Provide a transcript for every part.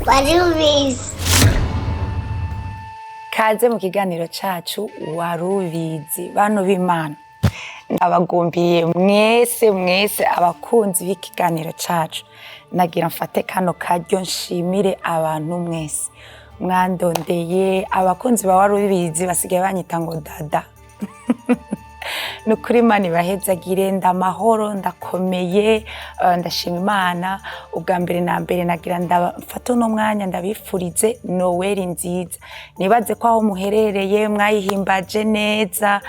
Warubizi. Kaze mu kiganiro cacu Warubizi. Bantu b'Imana, abagumbiye mwese mwese abakunzi b'ikiganiro cacu, nagira mfate kano karyo nshimire abantu mwese mwandondeye. Abakunzi ba Warubizi basigaye banyita ngo Dada. Ni ukuri, Imana ibahezagire. Ndamahoro, ndakomeye, ndashima Imana. Ubwa mbere na mbere nagira ndafate uno mwanya ndabifurize Noweli nziza. Nibaze ko aho muherereye mwayihimbaje neza.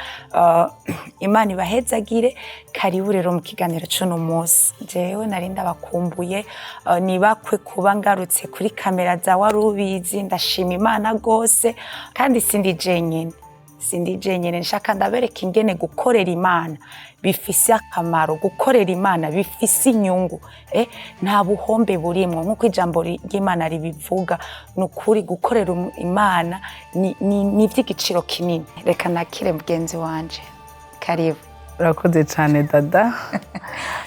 Imana ibahezagire. Karibu rero mu kiganiro c'uno munsi. Jewe nari ndabakumbuye, nibakwe kuba ngarutse kuri kamera za Warubizi. Ndashima Imana gose, kandi sindi jenyene, sindi jenyene. Nshaka ndabereka ingene gukorera Imana bifise akamaro, gukorera Imana bifise inyungu, nta buhombe burimwo nk'uko ijambo ry'Imana ribivuga. Ni ukuri, gukorera Imana ni ivy'igiciro kinini. Reka nakire mugenzi wanje. Karibu. Urakoze cyane Dada,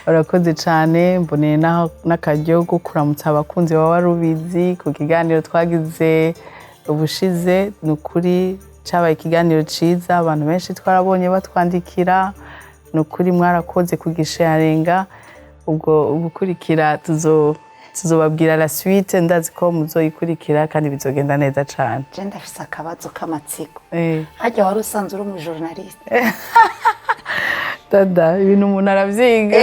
urakoze cyane. Mboneye n'akaryo ko kuramutsa abakunzi ba Warubizi ku kiganiro twagize ubushize. Ni ukuri cyabaye ikiganiro ciza, abantu benshi twarabonye batwandikira. Ni ukuri mwarakoze kugisharinga. Ubwo gukurikira tuzobabwira la suite. Ndazi ko muzoyikurikira kandi bizogenda neza cyane. Je ndafise akabazo k'amatsiko. Harya wari usanzwe uri umujournaliste? Dada, ibintu umuntu aravyiga.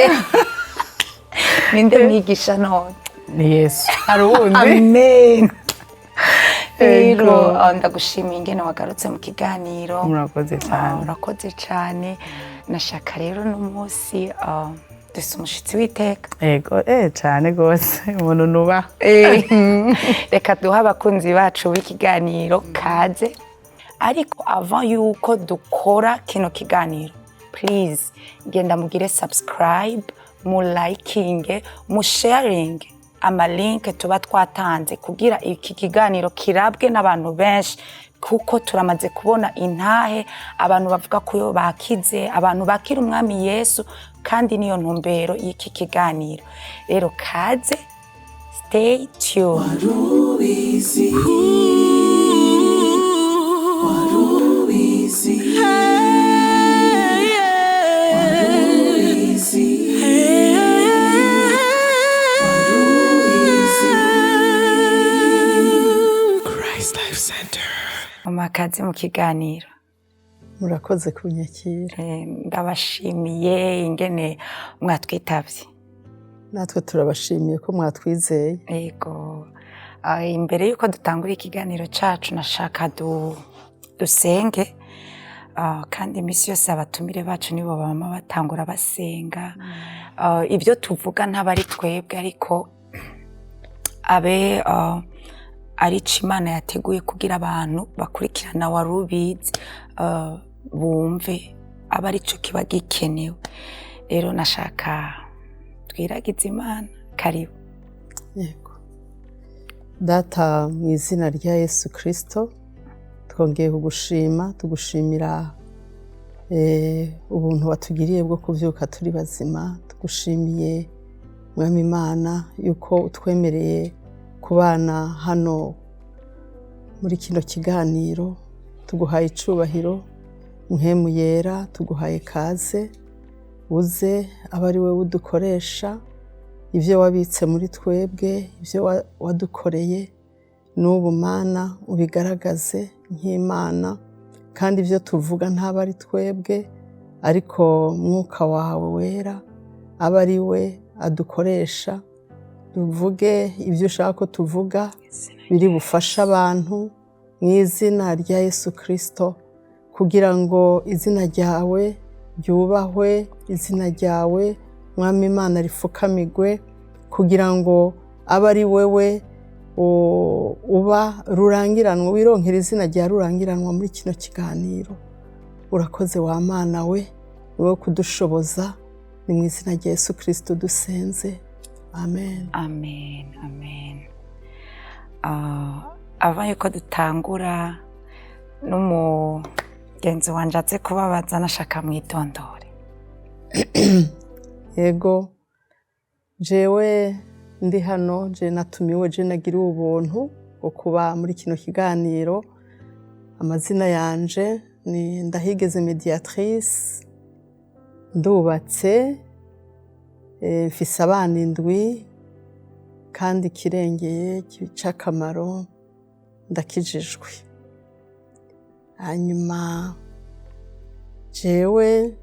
Ninde mwigisha none? Ni Yesu, hari uwundi? Amen. Rero Ego. Ndagushimiye ingene wagarutse mu kiganiro. Murakoze cyane. Urakoze cyane. Nashaka rero n'umunsi dufise umushitsi w'iteka. Yego, cyane rwose, umuntu nubaha. Reka duhe abakunzi bacu b'ikiganiro kaze, ariko avant yuko dukora kino kiganiro, please genda mugire subscribe, mu likinge, mu sharing amalink tuba twatanze kugira iki kiganiro kirabwe n'abantu benshi, kuko turamaze kubona intahe, abantu bavuga ko bakize, abantu bakira Umwami Yesu, kandi niyo ntumbero y'iki kiganiro. Rero kaze, stay tuned. Warubizi. Warubizi. Warubizi. Warubizi. Christ Life Center. Mama, kaze mu kiganiro. Murakoze kunyakira. Ndabashimiye ingene mwatwitavye. Natwe turabashimiye ko mwatwizeye. Yego. Imbere yuko dutangura ikiganiro cacu, nashaka dusenge. Kandi imisi yose abatumire bacu nibo bama batangura basenga. Ibyo tuvuga ntaba ari twebwe, ariko abe arico Imana yateguye kugira abantu bakurikirana Warubizi bumve, aba arico kiba gikenewe. Rero nashaka twiragize Imana. Karibu. Yego. Data, mu izina rya Yesu Kirisito, twongeye kugushima, tugushimira ubuntu watugiriye bwo kubyuka turi bazima. Tugushimiye, Mwami Imana, yuko utwemereye kubana hano muri kino kiganiro. Tuguhaye icubahiro. Mpwemu Yera, tuguhaye kaze, uze abe ari wowe udukoresha. Ibyo wabitse muri twebwe, ibyo wadukoreye n'ubu, Mana, ubigaragaze nk'Imana. Kandi ibyo tuvuga ntaba ari twebwe, ariko Mwuka wawe Wera aba ari we adukoresha. Tuvuge ibyo ushaka ko tuvuga biri bufashe abantu, mu izina rya Yesu Kirisito, kugira ngo izina ryawe ryubahwe, izina ryawe, Mwami Imana, rifukamigwe, kugira ngo abe ari wewe uba rurangiranwa, wironkera izina rya rurangiranwa muri kino kiganiro. Urakoze wa Mana we, ni wowe kudushoboza. Ni mu izina rya Yesu Kirisito dusenze, amen. Amen, amen. Avant yuko dutangura, n'umugenzi wanje aze kubabaza, nashaka mwitondore. Yego, jewe Ndi hano je natumiwe, je nagiriwe ubuntu bwo kuba muri kino kiganiro. Amazina yanje ni Ndahigeze Mediatrice, ndubatse, mfise abana indwi, kandi ikirengeye c'akamaro ndakijijwe. Hanyuma jewe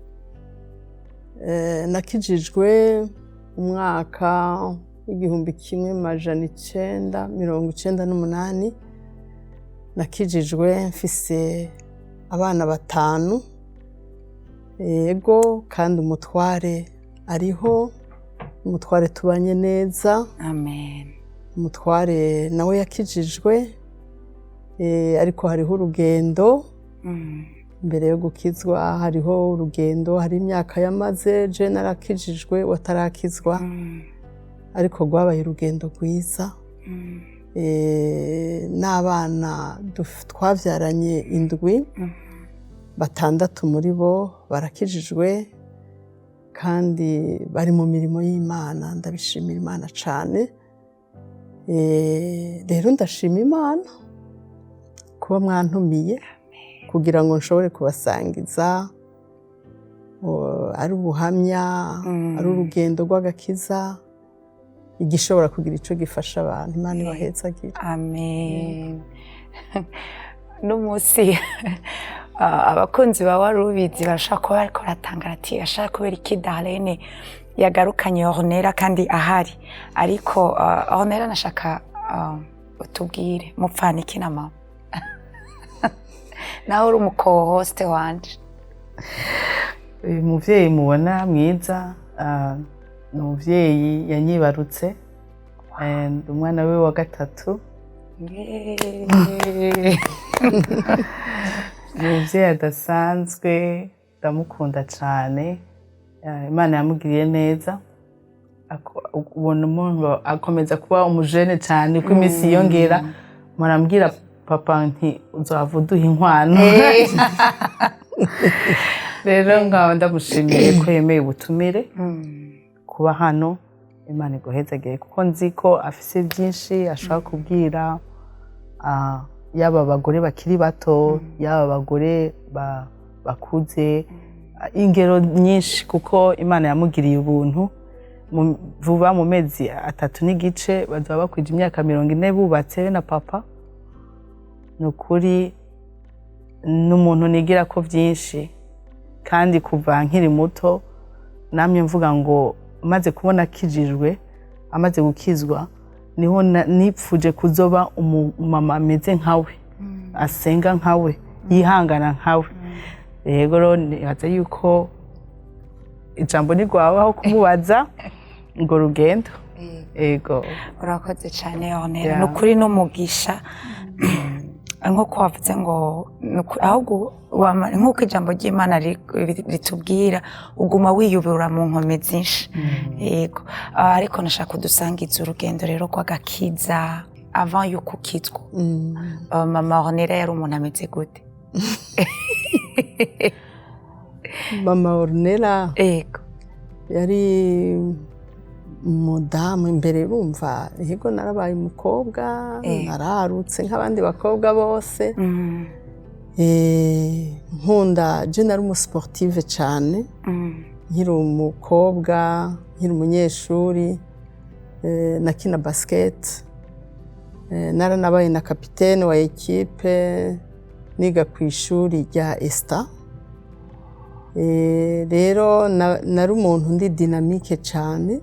nakijijwe umwaka w'1998. Nakijijwe mfise abana batanu, yego, kandi umutware ariho, umutware tubanye neza. Amen. Umutware nawe yakijijwe, ariko hariho urugendo mbere yo gukizwa, hariho urugendo, hari imyaka yamaze je narakijijwe watarakizwa, ariko rwabaye urugendo rwiza. N'abana twavyaranye indwi, batandatu muri bo barakijijwe kandi bari mu mirimo y'Imana. Ndabishimira Imana cane. Rero ndashima Imana kuba mwantumiye kugira ngo nshobore kubasangiza ari ubuhamya, ari urugendo rw'agakiza, igishobora kugira ico gifasha abantu. Imana ibahezagire. Amen. N'umunsi abakunzi ba Warubizi barashobora kuba bariko baratangara ati: "Ashaka kubera iki Darlene yagarukanye Ornella kandi ahari?" Ariko Ornella, nashaka utubwire mupfana iki na mama, nawe uri umu co-host wanje. Uyu muvyeyi mubona mwiza, ni umuvyeyi yanyibarutse. And umwana we wa gatatu. Ni umuvyeyi adasanzwe, ndamukunda cane. Imana yamugiriye neza. Ubona umuntu akomeza kuba umujene cane uko iminsi yiyongera. Murambwira papa nti: "Uzohava uduha inkwano." Rero nkaba ndamushimiye ko yemeye ubutumire kuba hano. Imana iguhezagire, kuko nzi ko afise byinshi ashobora kubwira, yaba abagore bakiri bato, yaba abagore bakuze, ingero nyinshi, kuko Imana yamugiriye ubuntu. Vuba mu mezi 3 n'igice bazaba bakwije imyaka 40 bubatse be na papa. Ni ukuri ni umuntu nigira ko byinshi, kandi kuva nkiri muto namye mvuga ngo maze kubona akijijwe, amaze gukizwa, niho nipfuje kuzoba umumama ameze nkawe, asenga nkawe, yihangana nkawe. Rero nibaza yuko ijambo ni rwawe, aho kumubaza ngo rugendo. Ego. Urakoze cyane, Ornella. Yeah. Ni ukuri n'umugisha, nk'uko wavuze ngo ahubwo nk'uko ijambo ry'Imana ritubwira, uguma wiyubura mu nkome zinshi. Yego. Ariko nashaka kudusangiza urugendo rero rw'agakiza avant yuko ukizwa. Mama Ornella yari umuntu ameze gute? Mama Ornella yari umudamu imbere, bumva, yego, narabaye umukobwa, nararutse nk'abandi bakobwa bose. Nkunda, je nari umu sportive cyane nkiri umukobwa, nkiri umunyeshuri. Nakina basket, naranabaye na kapitene wa équipe niga ku ishuri rya Esta. Rero nari umuntu ndi dynamique cyane.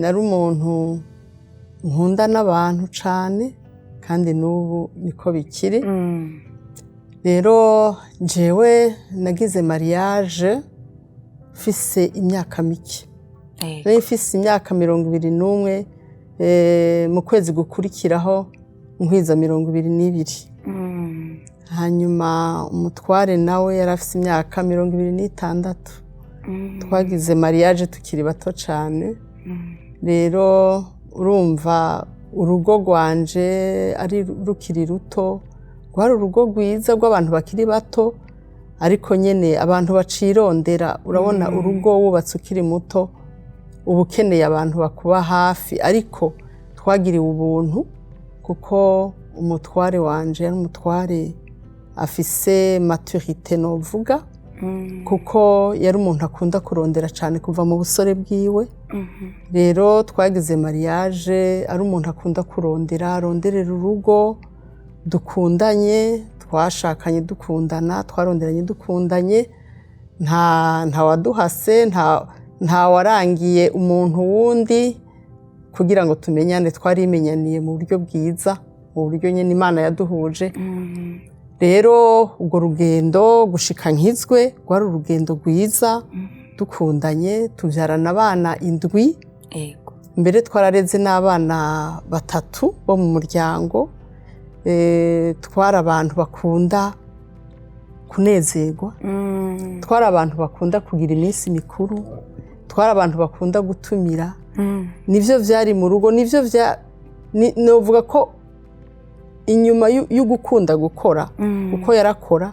Nari umuntu nkunda n'abantu cyane, kandi n'ubu niko bikiri. Rero jewe nagize mariage mfise imyaka mike. Nari mfise imyaka 21, mu kwezi gukurikiraho nkwiza 22. Hanyuma umutware nawe yari afise imyaka 26. Twagize mariage tukiri bato cyane. Rero urumva urugo rwanje ari rukiri ruto, rwari urugo rwiza rw'abantu bakiri bato, ariko nyine abantu bacirondera. Urabona, urugo wubatse ukiri muto. Uba ukeneye abantu bakuba hafi, ariko twagiriwe ubuntu kuko umutware wanje yari umutware afise maturité novuga, kuko yari umuntu akunda kurondera cyane kuva mu busore bwiwe. Rero twagize mariage ari umuntu akunda kurondera, aronderera urugo, dukundanye, twashakanye dukundana, twaronderanye dukundanye, nta waduhase, nta warangiye umuntu wundi kugira ngo tumenyane. Twarimenyaniye mu buryo bwiza, mu buryo nyine Imana yaduhuje. Rero urwo rugendo gushika nkizwe rwari urugendo rwiza, dukundanye, tubyarana abana indwi. Mbere twarareze n'abana batatu bo mu muryango. Twari abantu bakunda kunezerwa, twari abantu bakunda kugira iminsi mikuru, twari abantu bakunda gutumira. Nibyo byari mu rugo, nibyo bya novuga ko inyuma yo gukunda gukora, kuko yarakora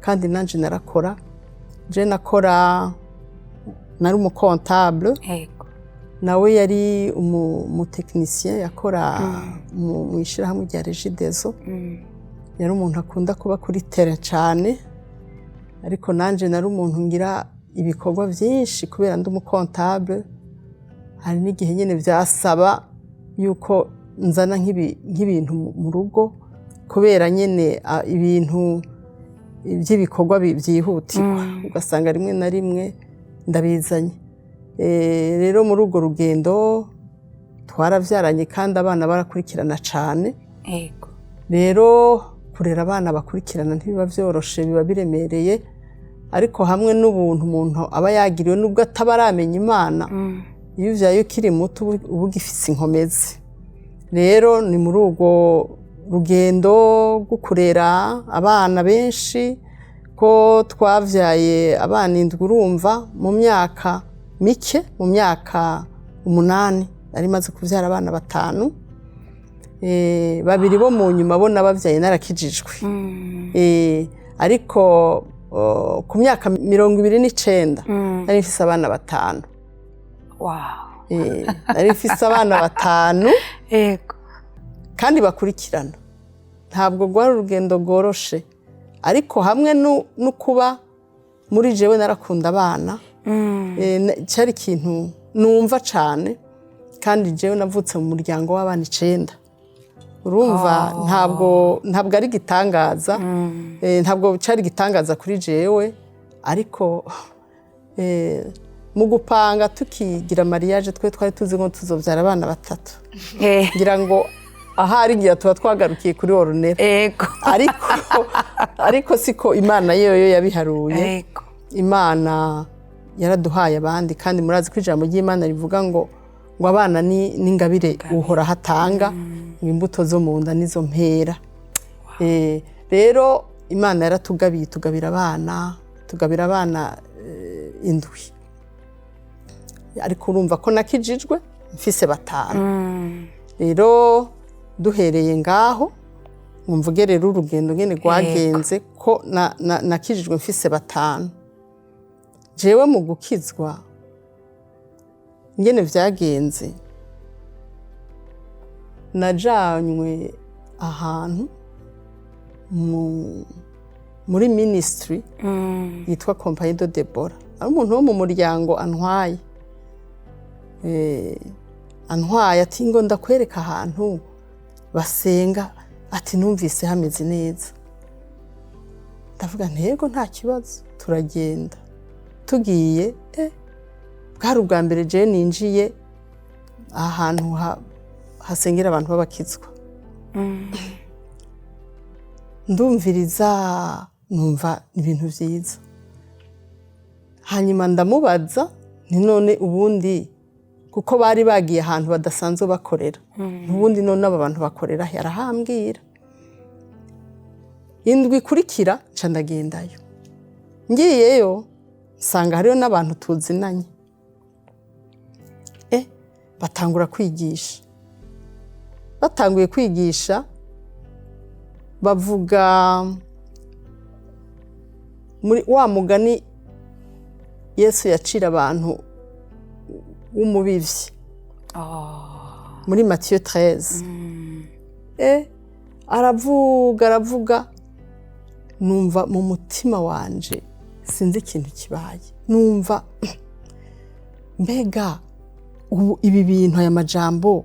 kandi nanjye narakora. Je nakora, nari umu comptable, nawe yari umu technicien, yakora mu ishyirahamwe rya Regideso. Yari umuntu akunda kuba kuri terrain cyane, ariko nanjye nari umuntu ngira ibikorwa byinshi kubera ndi umu comptable. Hari n'igihe nyine byasaba yuko nzana nk'ibintu mu rugo kubera nyine ibintu by'ibikorwa byihutirwa, ugasanga rimwe na rimwe ndabizanye. Rero muri urwo rugendo twarabyaranye kandi abana barakurikirana cyane. Rero kurera abana bakurikirana ntibiba byoroshe, biba biremereye, ariko hamwe n'ubuntu umuntu aba yagiriwe, nubwo ataba aramenya Imana, iyo uvyaye ukiri muto uba ugifise inkomezi. Rero ni muri urwo rugendo rwo kurera abana benshi, ko twavyaye abana indwi, urumva mu myaka mike, mu myaka 8 nari maze kuvyara abana batanu. Babiri bo mu nyuma bo nabavyaye narakijijwe. Ariko ku myaka 29 nari mfise abana batanu. Nari mfise abana batanu kandi bakurikirana. Ntabwo rwari urugendo rworoshe, ariko hamwe no kuba muri jewe narakunda abana, cyari ikintu numva cane. Kandi jewe navutse mu muryango w'abana icenda, urumva ntabwo ari igitangaza. Ntabwo cyari igitangaza kuri jewe, ariko mu gupanga tukigira mariage twe twari tuzi ngo tuzobyara abana batatu. Ngira ngo ahari ngira tuba twagarukiye kuri Ornella. Ariko siko Imana yoyo yabiharuye. Imana yaraduhaye abandi, kandi murazi ko ijambo ry'Imana rivuga ngo abana ni n'ingabire Uhoraho atanga, ngo imbuto zo mu nda nizo mpera. Rero Imana yaratugabiye, tugabira abana, tugabira abana indwi, ariko urumva ko nakijijwe mfise batanu. Rero duhereye ngaho ngo mvuge rero urugendo ngene rwagenze, ko nakijijwe mfise batanu. Jewe mu gukizwa ngene vyagenze, najanywe ahantu muri ministry yitwa Compagnie de Debora, ari umuntu wo mu muryango antwaye. Antwaye ati: "Ngo ndakwereka ahantu basenga," ati: "Numvise hameze neza." Ndavuga nti: "Yego, nta kibazo." Turagenda, tugiye, bwari ubwa mbere jewe ninjiye ahantu hasengera abantu b'abakizwa. Ndumviriza, numva ibintu vyiza. Hanyuma ndamubaza nti: "None ubundi," kuko bari bagiye ahantu badasanzwe bakorera, "ubundi none aba bantu bakorera he?" Arahambwira. Indwi ikurikira nca ndagendayo. Ngiyeyo nsanga hariyo n'abantu tuzinanye. Batangura kwigisha, batanguye kwigisha bavuga muri wa mugani Yesu yacira abantu. w'umubivyi muri Matthieu 13. Aravuga, aravuga, numva mu mutima wanje sinzi ikintu kibaye, numva mbega ubu ibi bintu, aya majambo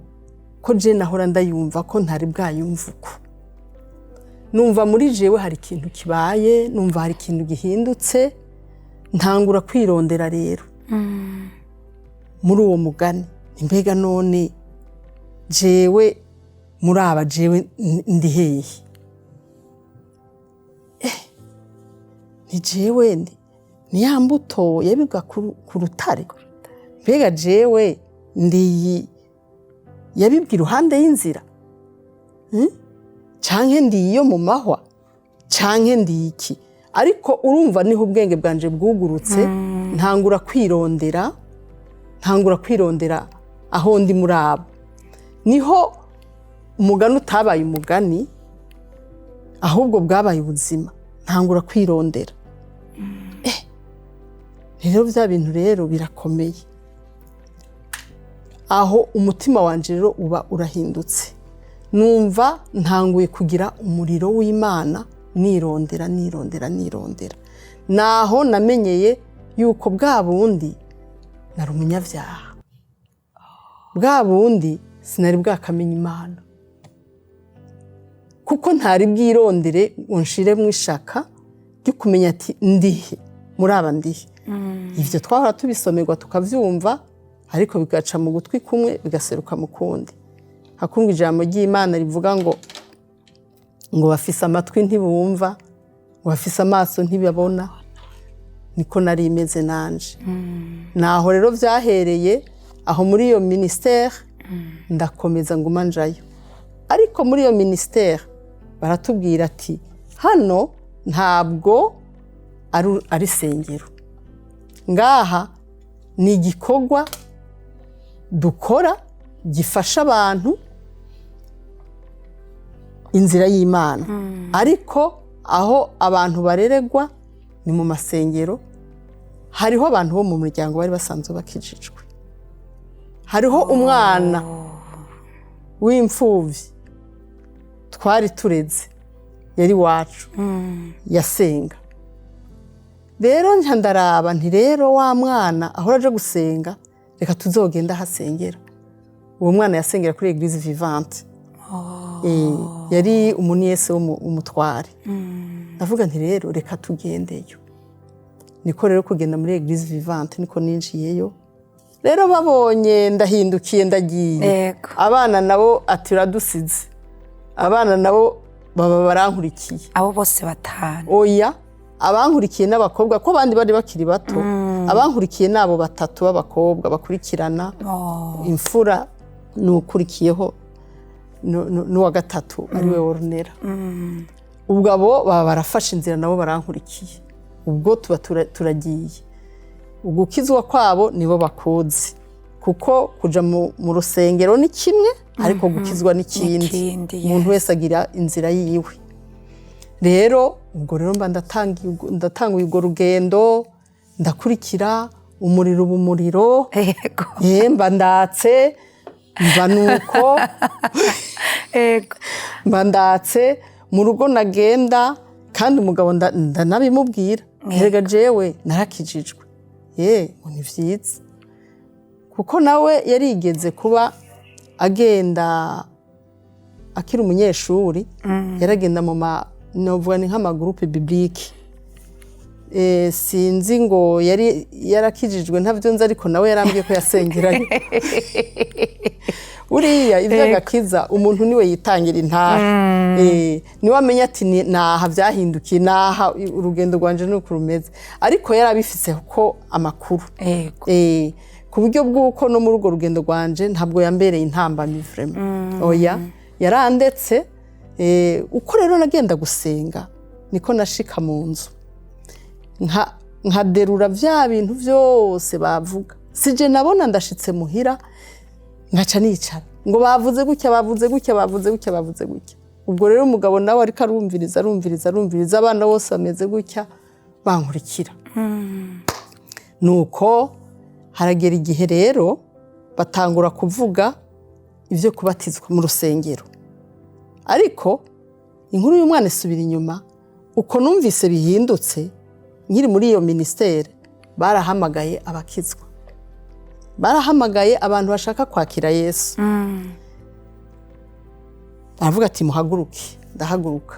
ko je nahora ndayumva, ko ntari bwayumva uko. Numva muri jewe hari ikintu kibaye, numva hari ikintu gihindutse. Ntangura kwirondera rero muri uwo mugani. Mbega none jewe muri aba, jewe ndi hehe? Ni jewe ndi ni ya mbuto yabibwa ku rutare? Mbega jewe ndi yabibwa iruhande y'inzira? Canke ndi iyo mu mahwa? Canke ndi iki? Ariko urumva niho ubwenge bwanje bwugurutse, ntangura kwirondera, ntangura kwirondera aho ndi muri abo. Niho umugani utabaye umugani, ahubwo bwabaye ubuzima. Ntangura kwirondera. Rero bya bintu rero birakomeye. Aho umutima wanje rero uba urahindutse, numva ntanguye kugira umuriro w'Imana, nirondera, nirondera, nirondera. Naho namenyeye yuko bwa bundi nari umunyabyaha, bwa bundi sinari bwakamenya Imana, kuko ntari bwirondere ngo nshire mu ishaka ryo kumenya ati ndihe muri aba, ndihe. Ibyo twahora tubisomerwa tukabyumva, ariko bigaca mu gutwi kumwe bigaseruka mu kundi. Hakumva ijambo ry'Imana rivuga ngo bafise amatwi ntibumva, ngo bafise amaso ntibabona. Niko nari imeze nanje. Naho rero byahereye aho muri iyo ministère, ndakomeza nguma njayo. Ariko muri iyo ministère baratubwira ati hano ntabwo ari isengero, ngaha ni igikorwa dukora gifasha abantu inzira y'Imana, ariko aho abantu bareregwa ni mu masengero. Hariho abantu bo mu muryango bari basanzwe bakijijwe, hariho umwana w'imfubyi twari tureze, yari iwacu, yasenga. Rero nca ndaraba nti rero wa mwana ahora aje gusenga, reka tuzogenda ahasengera. Uwo mwana yasengera kuri Église Vivante. Yari umuniyese w'umutware. Ndavuga nti rero reka tugendeyo. Niko rero kugenda muri Église Vivante, niko ninjiyeyo. Rero babonye ndahindukiye ndagiye, abana nabo ati uradusize. Abana nabo baba barankurikiye. Abo bose batanu? Oya, abankurikiye n'abakobwa, ko abandi bari bakiri bato. Abankurikiye n'abo batatu b'abakobwa bakurikirana. Imfura n'ukurikiyeho n'uwa gatatu ariwe Ornera. Ubwo abo baba barafashe inzira, nabo barankurikiye. Ubwo tuba turagiye. Ugukizwa kwabo nibo bakuzi, kuko kuja mu rusengero ni kimwe, ariko gukizwa ni ikindi. Ikindi. Umuntu wese agira inzira yiwe. Rero ubwo rero mba ndatanguye urwo rugendo, ndakurikira umuriro, uba umuriro. Mba ndatse, mba nuko mba ndatse mu rugo. Nagenda kandi umugabo ndanabimubwira: erega jewe narakijijwe. Ye, ngo ni vyiza, kuko nawe yarigeze kuba agenda akiri umunyeshuri, yaragenda mu ma, novuga ni nk'ama groupes bibliques. Sinzi ngo yari yarakijijwe, ntabyo nzi, ariko nawe yarambwiye ko yasengerayo. Buriya iby'agakiza umuntu niwe yitangira intahe. Niwe amenya ati naha byahindukiye, naha urugendo rwanje nuko rumeze, ariko yari abifise ko amakuru. Ku buryo bw'uko no muri urwo rugendo rwanje ntabwo yambereye intambamyi vraiment, oya, yarandetse. Uko rero nagenda gusenga niko nashika mu nzu nkaderura bya bintu byose bavuga. Sije nabona ndashitse muhira nkaca nicara ngo bavuze gutya, bavuze gutya, bavuze gutya, bavuze gutya. Ubwo rero umugabo nawe ariko arumviriza, arumviriza, arumviriza, abana bose bameze gutya bankurikira. Nuko haragera igihe rero Batangura kuvuga ibyo kubatizwa mu rusengero. Ariko inkuru y'umwana isubira inyuma. Uko numvise bihindutse, nkiri muri iyo ministère, barahamagaye abakizwa, barahamagaye abantu bashaka kwakira Yesu. Baravuga ati: "Muhaguruke." Ndahaguruka,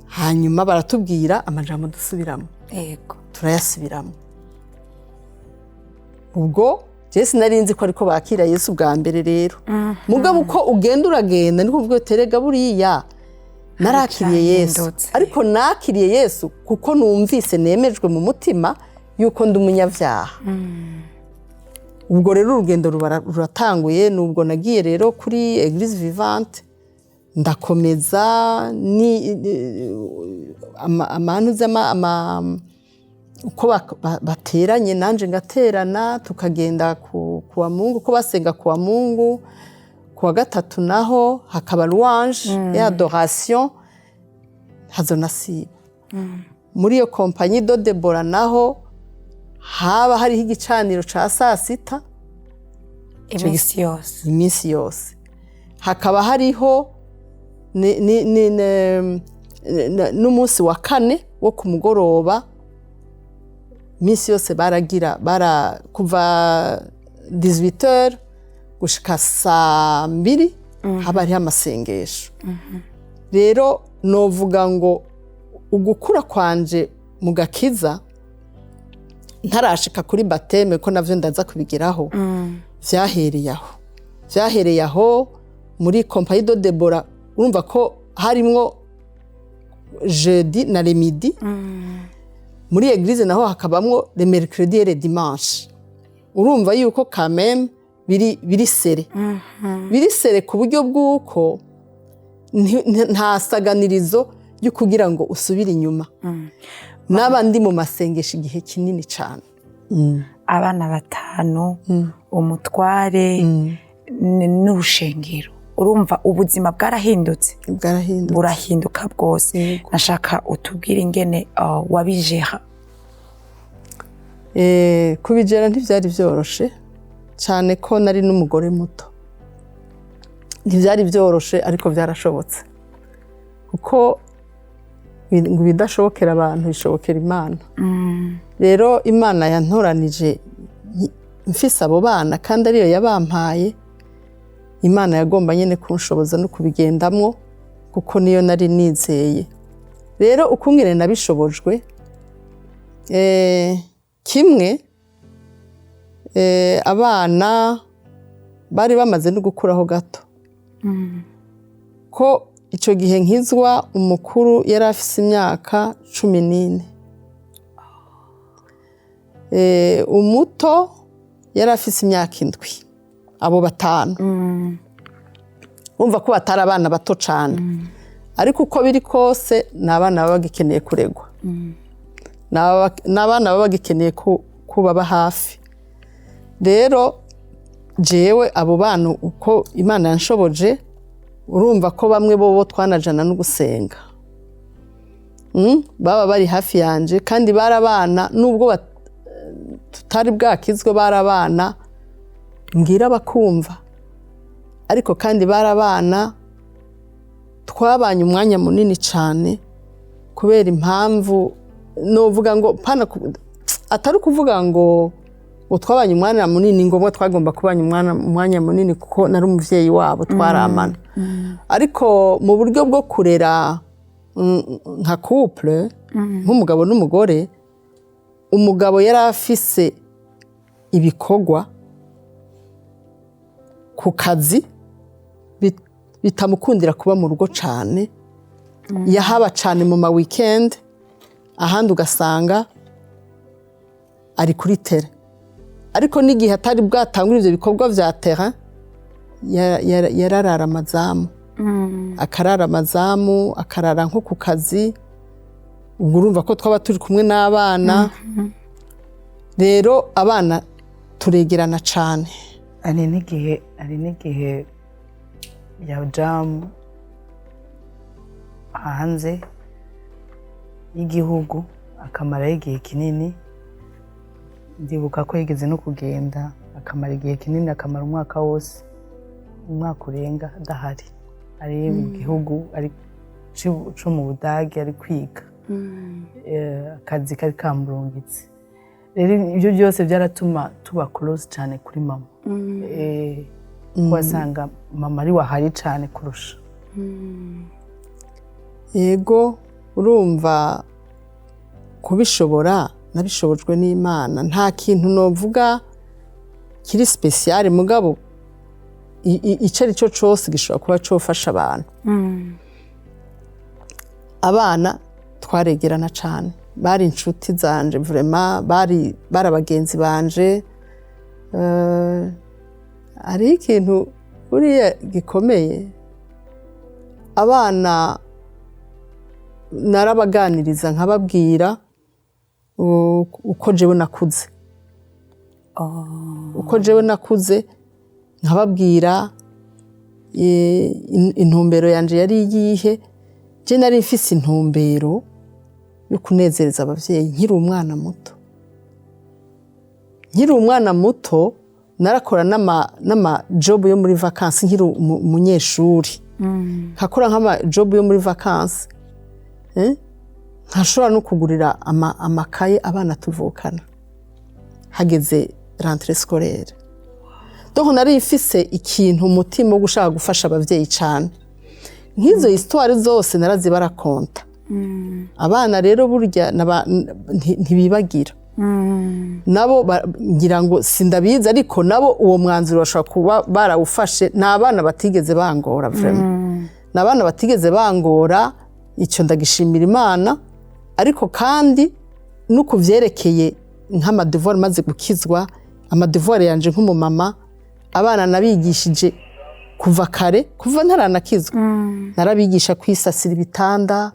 hanyuma baratubwira amajambo dusubiramo. Turayasubiramo. Ubwo jewe sinari nzi ko ariko bakira Yesu bwa mbere. Rero mugabo uko ugenda uragenda, niko uvuga uti: "Erega buriya narakiriye Yesu." Icyahindutse. Ariko nakiriye Yesu kuko numvise nemejwe mu mutima yuko ndi umunyabyaha. Ubwo rero urugendo ruba ruratanguye. Nubwo nagiye rero kuri Église Vivante, ndakomeza ni amanuze uko bateranye, nanje ngaterana, tukagenda ku wa Mungu, ko basenga ku wa Mungu. Ku wa gatatu naho hakaba louange et adoration, hazonasiba. Muri iyo Compagnie de Debora naho haba hariho igicaniro ca saa 6. Iminsi yose? Iminsi yose. Hakaba hariho n'umunsi wa kane wo ku mugoroba. Iminsi yose baragira bara kuva 18h gushika saa 2, haba hariho amasengesho. Rero novuga ngo ugukura kwanje mu gakiza, ntarashika kuri baptême, ko navyo ndaza kubigeraho, vyahereye aho, vyahereye aho muri Compagnie de Debora. Urumva ko harimwo jeudi na le midi, muri église naho hakabamwo le mercredi et le dimanche. Urumva yuko quand même biri serré, biri serré, ku buryo bw'uko nta saganirizo ryo kugira ngo usubire inyuma. Naba ndi mu masengesho igihe kinini cyane. Abana batanu, umutware n'urushengero, urumva ubuzima bwarahindutse. Bwarahindutse. Burahinduka bwose. Yego. Nashaka utubwire ingene wabijeha. Kubigera ntibyari byoroshe cyane, ko nari n'umugore muto. Ntibyari byoroshe, ariko byarashobotse, kuko ngo ibidashobokera abantu bishobokera Imana. Rero Imana yantoranije mfise abo bana, kandi ariyo yabampaye. Imana yagomba nyine kunshoboza no kubigendamwo, kuko niyo nari nizeye. Rero ukungene nabishobojwe, kimwe, abana bari bamaze no gukuraho gato, ko icyo gihe nkizwa umukuru yari afise imyaka 14, umuto yari afise imyaka 7. Abo batanu, bumva ko batari abana bato cyane, ariko uko biri kose ni abana baba bagikeneye kuregwa, ni abana baba bagikeneye kubaba hafi. Rero jewe abo bana, uko Imana yanshoboje, urumva ko bamwe bo twanajana no gusenga. Baba bari hafi yanje, kandi bari abana nubwo tutari bwakizwe, bari abana mbwira bakumva, ariko kandi bari abana twabanye umwanya munini cyane, kubera impamvu novuga ngo pana atari ukuvuga ngo twabanye umwanya munini, ngombwa twagomba kubanya umwanya munini kuko nari umuvyeyi wabo, twaramana. Ariko mu buryo bwo kurera, nka couple, nk'umugabo n'umugore, umugabo yari afise ibikorwa ku kazi bitamukundira kuba mu rugo cane. Yahaba cane mu ma weekend, ahandi ugasanga ari kuri terrain. Ariko n'igihe atari bwatangura ivyo bikorwa vya terrain, yararara amazamu, akarara amazamu, akarara nko ku kazi. Ubwo urumva ko twaba turi kumwe n'abana. Rero abana turegerana cane. Hari n'igihe yaja hanze y'igihugu akamarayo igihe kinini. Ndibuka ko yigeze no kugenda. Akamara igihe kinini, akamara umwaka wose, umwaka urenga adahari, ari mu gihugu, ari co mu Budage, ari kwiga. Akazi kari kamurungitse. Rero ibyo byose byaratuma tuba close cyane kuri mama, kuko wasanga mama ari wahari cyane kurusha. Yego, urumva kubishobora nabishobojwe n'Imana. Nta kintu novuga kiri spécial, mugabo ico ari cyo cose gishobora kuba cofasha abantu. Abana twaregerana cane, bari inshuti zanje vraiment, bari abagenzi banje. Hariho ikintu buriya gikomeye: abana narabaganiriza, nkababwira uko jewe nakuze, uko jewe nakuze, nkababwira intumbero yanje yari iyihe. Je nari mfise intumbero yo kunezereza abavyeyi nkiri umwana muto. Nkiri umwana muto narakora n'ama job yo muri vacances. Nkiri umunyeshuri nkakora nk'ama job yo muri vacances, nkashobora no kugurira amakaye abana tuvukana hageze rentrée scolaire. Donc nari mfise ikintu umutima wo gushaka gufasha abavyeyi cane. Nk'izo histoire zose narazibarakonta. Abana rero burya ntibibagira nabo. Ngira ngo sindabizi, ariko nabo uwo mwanzuro bashobora kuba barawufashe. Ni abana batigeze bangora vraiment, ni abana batigeze bangora, icyo ndagishimira Imana. Ariko kandi no ku vyerekeye nk'ama devoirs, maze gukizwa, ama devoirs yanje nk'umumama, abana nabigishije kuva kare, kuva ntaranakizwa. Narabigisha kwisasira ibitanda,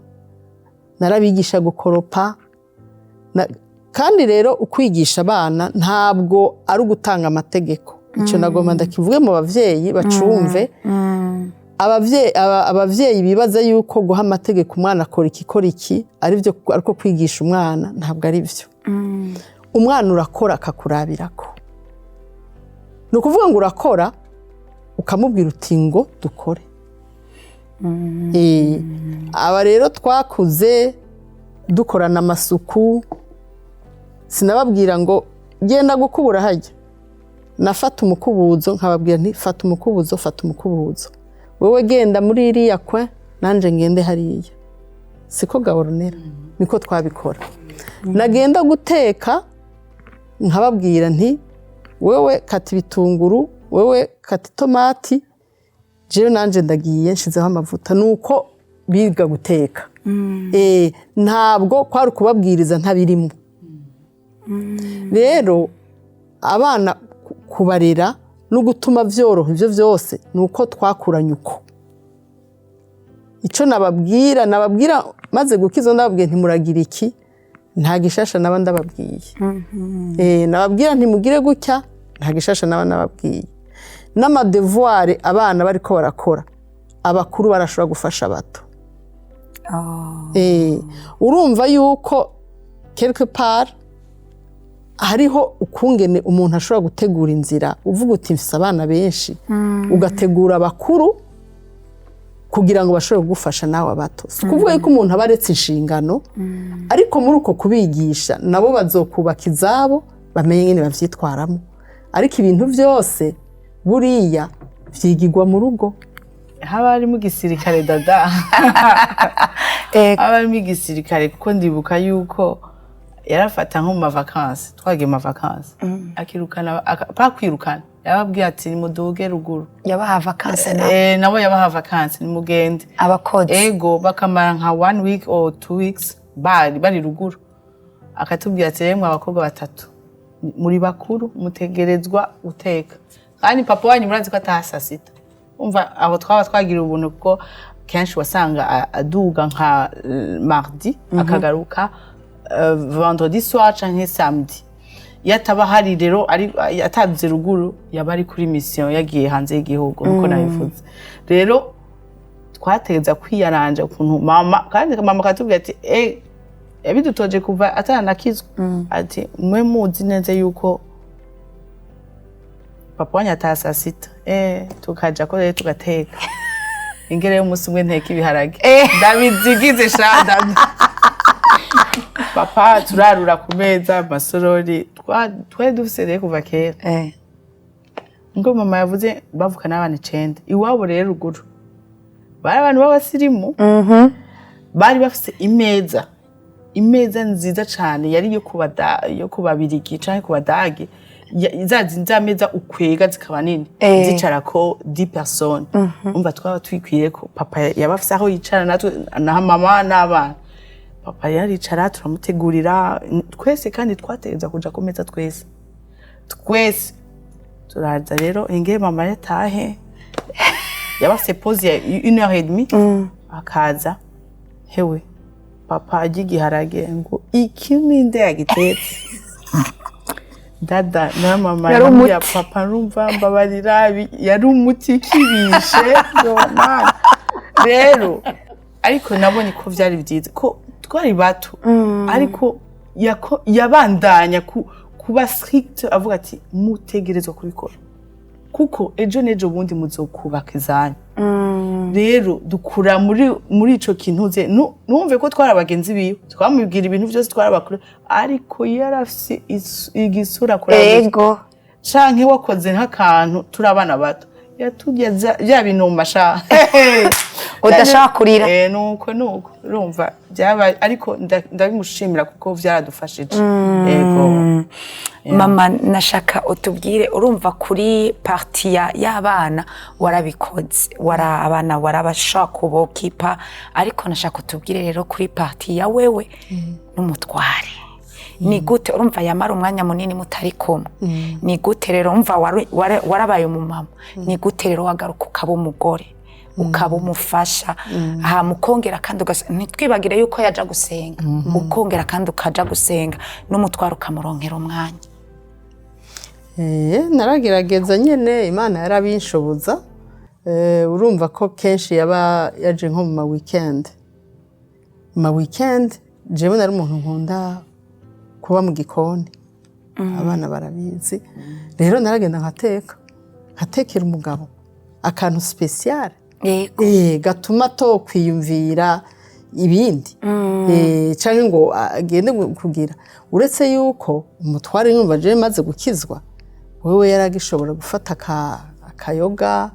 narabigisha gukoropa. Kandi rero ukwigisha abana ntabwo ari ugutanga amategeko. Icyo nagomba ndakivuge mu bavyeyi bacumve. Abavyeyi bibaza yuko guha amategeko umwana, akora iki, ikora iki, aribyo, ariko kwigisha umwana ntabwo ari byo. Umwana urakora akakurabirako. Ni ukuvuga ngo urakora ukamubwira uti ngo dukore. Aba rero twakuze dukorana amasuku. Sinababwira ngo genda gukubura hajya, nafata umukubuzo nkababwira nti fata umukubuzo, fata umukubuzo, wowe genda muri iriya kwe, nanjye ngende hariya. Siko gahoronera, niko twabikora. Nagenda guteka nkababwira nti wewe kata ibitunguru, wewe kata itomati, jewe nanjye ndagiye nshizeho amavuta. Nuko biga guteka. Ntabwo kwari ukubabwiriza ntabirimo. Rero abana kubarera no gutuma byoroha, ibyo byose ni uko twakuranye. Uko icyo nababwira maze gukiza, ndababwiye ntimuragira iki, nta gishasha naba ndababwiye. Nababwira ntimugire gutya, nta gishasha naba nababwiye. N'ama devoirs abana bariko barakora, abakuru barashobora gufasha abato. Urumva yuko quelque part hariho ukungene umuntu ashobora gutegura inzira. Uvuga uti mfise abana benshi, ugategura abakuru kugira ngo bashobore kugufasha nawe abato. Si ukuvuga yuko umuntu aba aretse inshingano, ariko muri uko kubigisha nabo bazokubaka izabo, bamenye ingene bavyitwaramo. Ariko ibintu byose buriya vyigirwa mu rugo. Haba harimo igisirikare, dada. Haba harimo igisirikare, kuko ndibuka yuko yarafata nko mu ma vacances, twagiye mu ma vacances, akirukana, bakwirukana, yababwiye ati nimuduge ruguru. Yabaha vacances na Nabo yabaha vacances, nimugende. Abakozi. Ego, bakamara nka one week or 2 weeks bari ruguru. Akatubwira ati rero abakobwa batatu muri bakuru, mutegerezwa guteka, kandi papa wanyu murazi ko ataha saa sita. Umva, aho twaba twagira ubuntu, kuko kenshi wasanga aduga nka mardi, akagaruka vendredi soir canke samedi. Iyo ataba hari rero, ari ataduze ruguru, yaba ari kuri mission, yagiye hanze y'igihugu nkuko nabivuze. Rero twategeza kwiyaranja ukuntu mama, kandi mama akatubwira ati yabidutoje kuva ataranakizwa, ati mwe muzi neza yuko Papa wanyu ataha saa 6, tukaja ko rero tugateka. Ingere y'umunsi umwe nteka ibiharage, ndabizigize sha, papa turarura ku meza amasorori. Twari dufise rero kuva kera. Ngo mama yavuze bavuka n'abana 9 iwabo. Rero ruguru bari abantu b'abasirimu, bari bafise imeza nziza cane, yari yo kubabirigi canke kubadage. Za meza ukwega zikaba nini, zicarako 10 personnes. Umva, twaba twikwiye ko papa yaba afise aho yicara, natwe na mama n'abana. Papa yaricara, turamutegurira twese, kandi twategereza kuja ku meza twese. Twese turaza rero. Inge mama yatahe, yaba afise pause ya une heure et demie, akaza, hewe papa arya igiharage ngo iki ninde yagitetse? Dada na mama Yari yambwiye umuti. Papa numva mbabarira, yari umuti kibishe. Yo Mana. Rero ariko nabonye ko vyari vyiza ko twari bato, ariko yabandanya kuba strict, avuga ati mutegerezwa kubikora kuko ejo n'ejo bundi muzokubaka izanyu. Rero dukura muri ico kintu ze. Numve ko twari abagenzi biwe, twamubwira ibintu byose, twari abakuru, ariko yarafise igisura kuri canke wakoze nk'akantu turi abana bato, yaturya bya binuma sha. Udashaka kurira. Nuko urumva byabaye, ariko ndabimushimira kuko vyaradufashije, yego. Mama, nashaka utubwire, urumva kuri partie y'abana warabikoze, wara abana warabashaka kubokipa, ariko nashaka utubwire rero kuri partie ya wewe n'umutware. Ni gute, urumva yamara umwanya munini mutari kumwe, ni gute rero, umva warabaye umumama, ni gute rero wagaruka ukaba umugore, ukaba umufasha, hama ukongera kandi ntitwibagire yuko yaja gusenga, ukongera kandi ukaja gusenga n'umutwaro, ukamuronkera umwanya? Naragerageza nyine, Imana yarabinshoboza. Urumva ko kenshi yaba yaje nko mu ma weekend. Mu ma weekend jewe nari umuntu nkunda kuba mu gikoni, abana barabizi. Rero naragenda nkateka, nkatekera umugabo akantu spécial, gatuma to kwiyumvira ibindi, canke ngo agende kugira. Uretse yuko umutware, yumva jewe maze gukizwa, wewe yaragishobora gufata akayoga,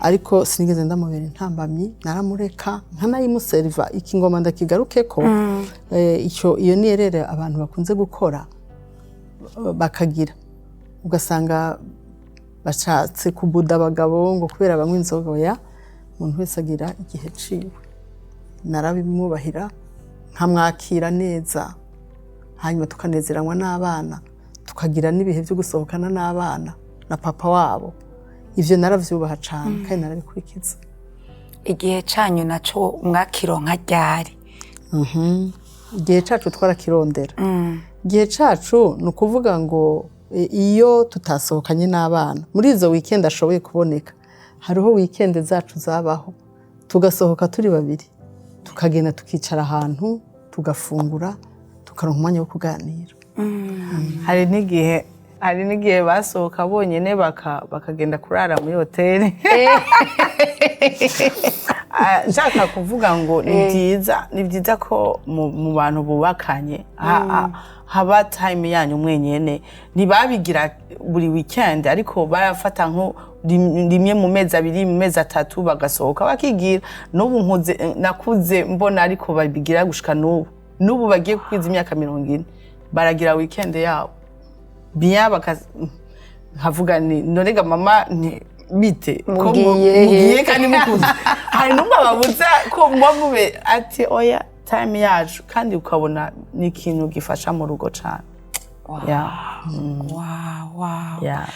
ariko sinigeze ndamubera intambamyi, naramureka nkanayimuseriva. Iki ngoma ndakigarukeko. Icyo iyo ni erreur abantu bakunze gukora, bakagira ugasanga bashatse kubuda abagabo ngo kubera banywa inzoga. Oya, umuntu wese agira igihe ciwe. Narabimwubahira, nkamwakira neza, hanyuma tukanezeranwa n'abana, tukagira n'ibihe byo gusohokana n'abana na papa wabo. Ivyo naravyubaha cane kandi narabikurikiza. Igihe canyu naco mwakironka ryari? Igihe cacu twarakirondera. Igihe cacu ni ukuvuga ngo iyo tutasohokanye n'abana muri izo weekend ashoboye kuboneka, hariho weekend zacu zabaho tugasohoka turi babiri, tukagenda tukicara ahantu, tugafungura, tukaronka umwanya wo kuganira. Hari n'igihe basohoka bonyine bakagenda kurara muri hoteli. Nshaka kuvuga ngo ni byiza ko mu bantu bubakanye haba time yanyu mwenyene. Ntibabigira buri weekend, ariko barafata nko rimwe mu mezi 2, mu mezi 3, bagasohoka bakigira. N'ubu nkuze, nakuze mbona, ariko babigira gushika n'ubu bagiye kwiza imyaka 40, baragira weekend yabo bien. Nkavuga ni norega mama ni bite ko Mugiye he? Mugiye kandi mukuze, hari n'umwe babuza ko muba mube ati oya, time yacu. Kandi ukabona ni ikintu gifasha mu rugo cane. Yeah. Wow. Yeah.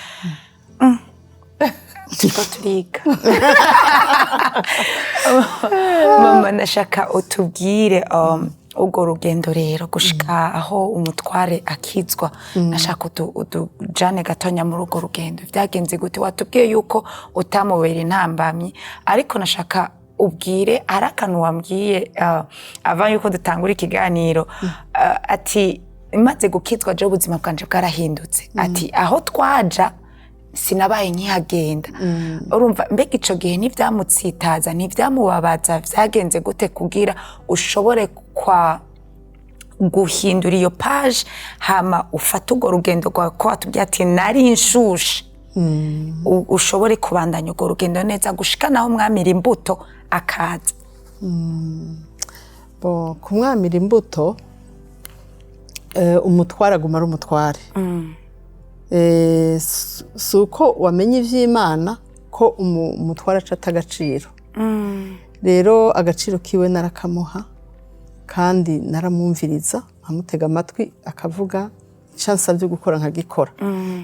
Turiko turiga. Mama, nashaka utubwire urwo rugendo rero gushika aho umutware akizwa. Nashaka utujane gatonya muri urwo rugendo, vyagenze gute? Watubwiye yuko utamubera intambamyi, ariko nashaka ubwire, hari akantu wambwiye ava yuko dutangura ikiganiro, ati maze gukizwa je ubuzima bwanje bwarahindutse, ati aho twaja. Sinabaye nkihagenda. Urumva, mbega ico gihe ntivyamutsitaza, ntivyamubabaza? Vyagenze gute kugira ushobore kwa guhindura iyo page, hama ufate urwo rugendo rwawe, ko watubwiye ati nari nshushe, ushobore kubandanya urwo rugendo neza gushika naho mwamira imbuto akaza? Bon, kumwamira imbuto, umutware aguma ari umutware. Si uko wamenye ivy'Imana ko umutware aca ata agaciro. Rero agaciro kiwe narakamuha, kandi naramwumviriza, nkamutega amatwi akavuga icyo ansabye gukora nkagikora.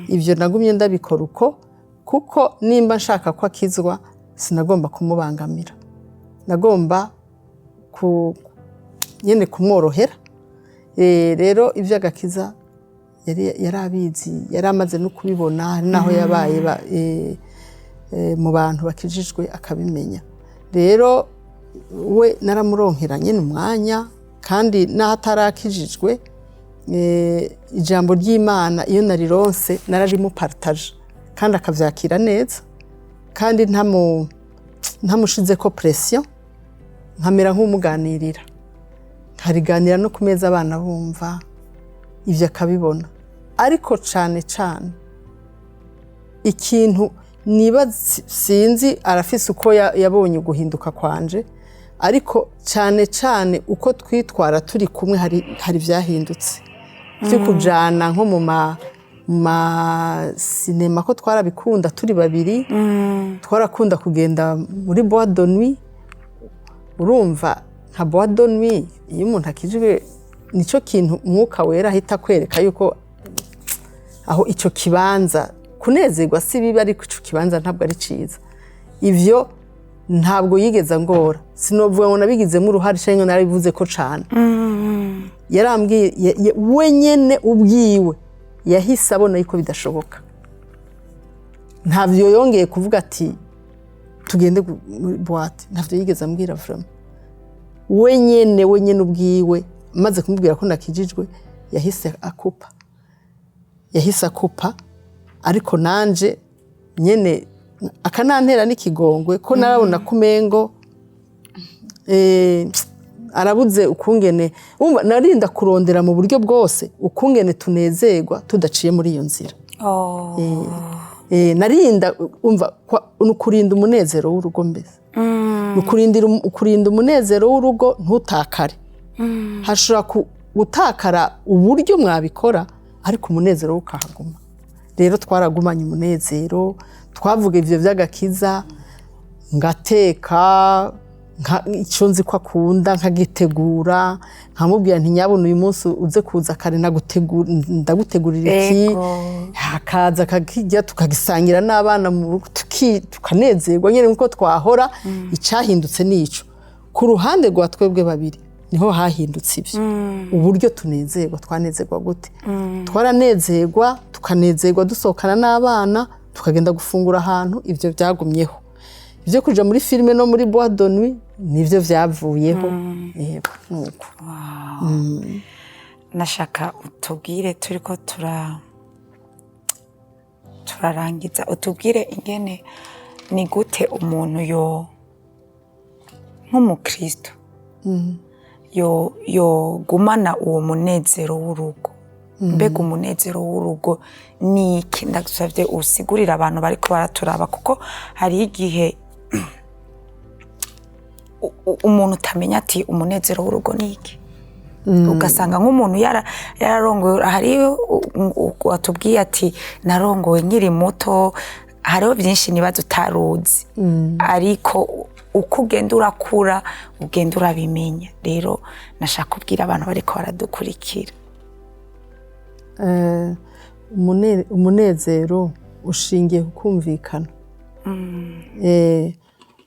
Ibyo nagumye ndabikora uko, kuko nimba nshaka ko akizwa, sinagomba kumubangamira, nagomba nyine kumworohera. Rero iby'agakiza yari abizi, yari amaze no kubibona, hari n'aho yabaye mu bantu bakijijwe akabimenya. Rero we naramuronkera nyine umwanya, kandi n'aho atarakijijwe, ijambo ry'Imana iyo narironse nararimupartaje kandi akavyakira neza, kandi ntamushize ko pression, nkamera nk'umuganirira, nkariganira no ku meza abana bumva, ibyo akabibona. Ariko cane cane ikintu niba sinzi, arafise uko yabonye uguhinduka kwanje, ariko cane cane uko twitwara turi kumwe, hari ivyahindutse byo kujana nko mu masinema, ko twarabikunda turi babiri, twarakunda kugenda muri boîte de nuit. Urumva, nka boîte de nuit, iyo umuntu akijijwe, nico kintu Umwuka Wera ahita akwereka yuko aho ico kibanza kunezerwa si bibi, ariko ico kibanza ntabwo ari ciza. Ivyo ntabwo yigeze angora. Sinovuga ngo nabigizemo uruhare canke ngo narabivuze ko cane. Yarambwiye we nyene ubwiwe yahise abona yuko bidashoboka. Ntavyo yongeye kuvuga ati tugende muri boîte, ntavyo yigeze ambwira vraiment. We nyene ubwiwe, maze kumubwira ko nakijijwe, yahise akupa, yahise akupa. Ariko nanje nyene akanantera n'ikigongwe, ko narabona ko umengo arabuze ukungene. Wumva, narinda kurondera mu buryo bwose ukungene tunezerwa tudaciye muri iyo nzira. Narinda, umva, ni ukurinda umunezero w'urugo mbese, ni ukurinda umunezero w'urugo ntutakare. Hashobora gutakara uburyo mwabikora, ariko umunezero wo ukahaguma. Rero twaragumanye umunezero, twavuga ivyo vy'agakiza, ngateka icyo nzi ko akunda nkagitegura, nkamubwira nti nyabuna uyu munsi uze kuza kare, ndagutegurira iki. Hakaza akakirya, tukagisangira n'abana mu rugo, tukanezerwa nyine nkuko twahora. Icyahindutse ni ico ku ruhande rwa twebwe babiri, niho hahindutse ibyo uburyo tunezerwa. Twanezerwa gute? Twaranezerwa, tukanezerwa dusohokana n'abana, tukagenda gufungura ahantu. Ibyo byagumyeho. Ibyo kuja muri filime no muri boîte de nuit nibyo byavuyeho. Yego, nuko. Nashaka utubwire, turiko turarangiza, utubwire ingene ni gute umuntu yo nk'umukristo yo yogumana uwo munezero w'urugo. Mbega umunezero w'urugo ni iki? Ndagusabye usigurire abantu bariko baraturaba, kuko hariho igihe umuntu utamenya ati umunezero w'urugo ni iki, ugasanga nk'umuntu yararongowe. Hariyo watubwiye ati narongowe nkiri muto, hariho byinshi nibaza utaruzi, ariko uko ugenda urakura ugenda urabimenya. Rero nashaka kubwira abantu bariko baradukurikira. Umunezero ushingiye ku kumvikana.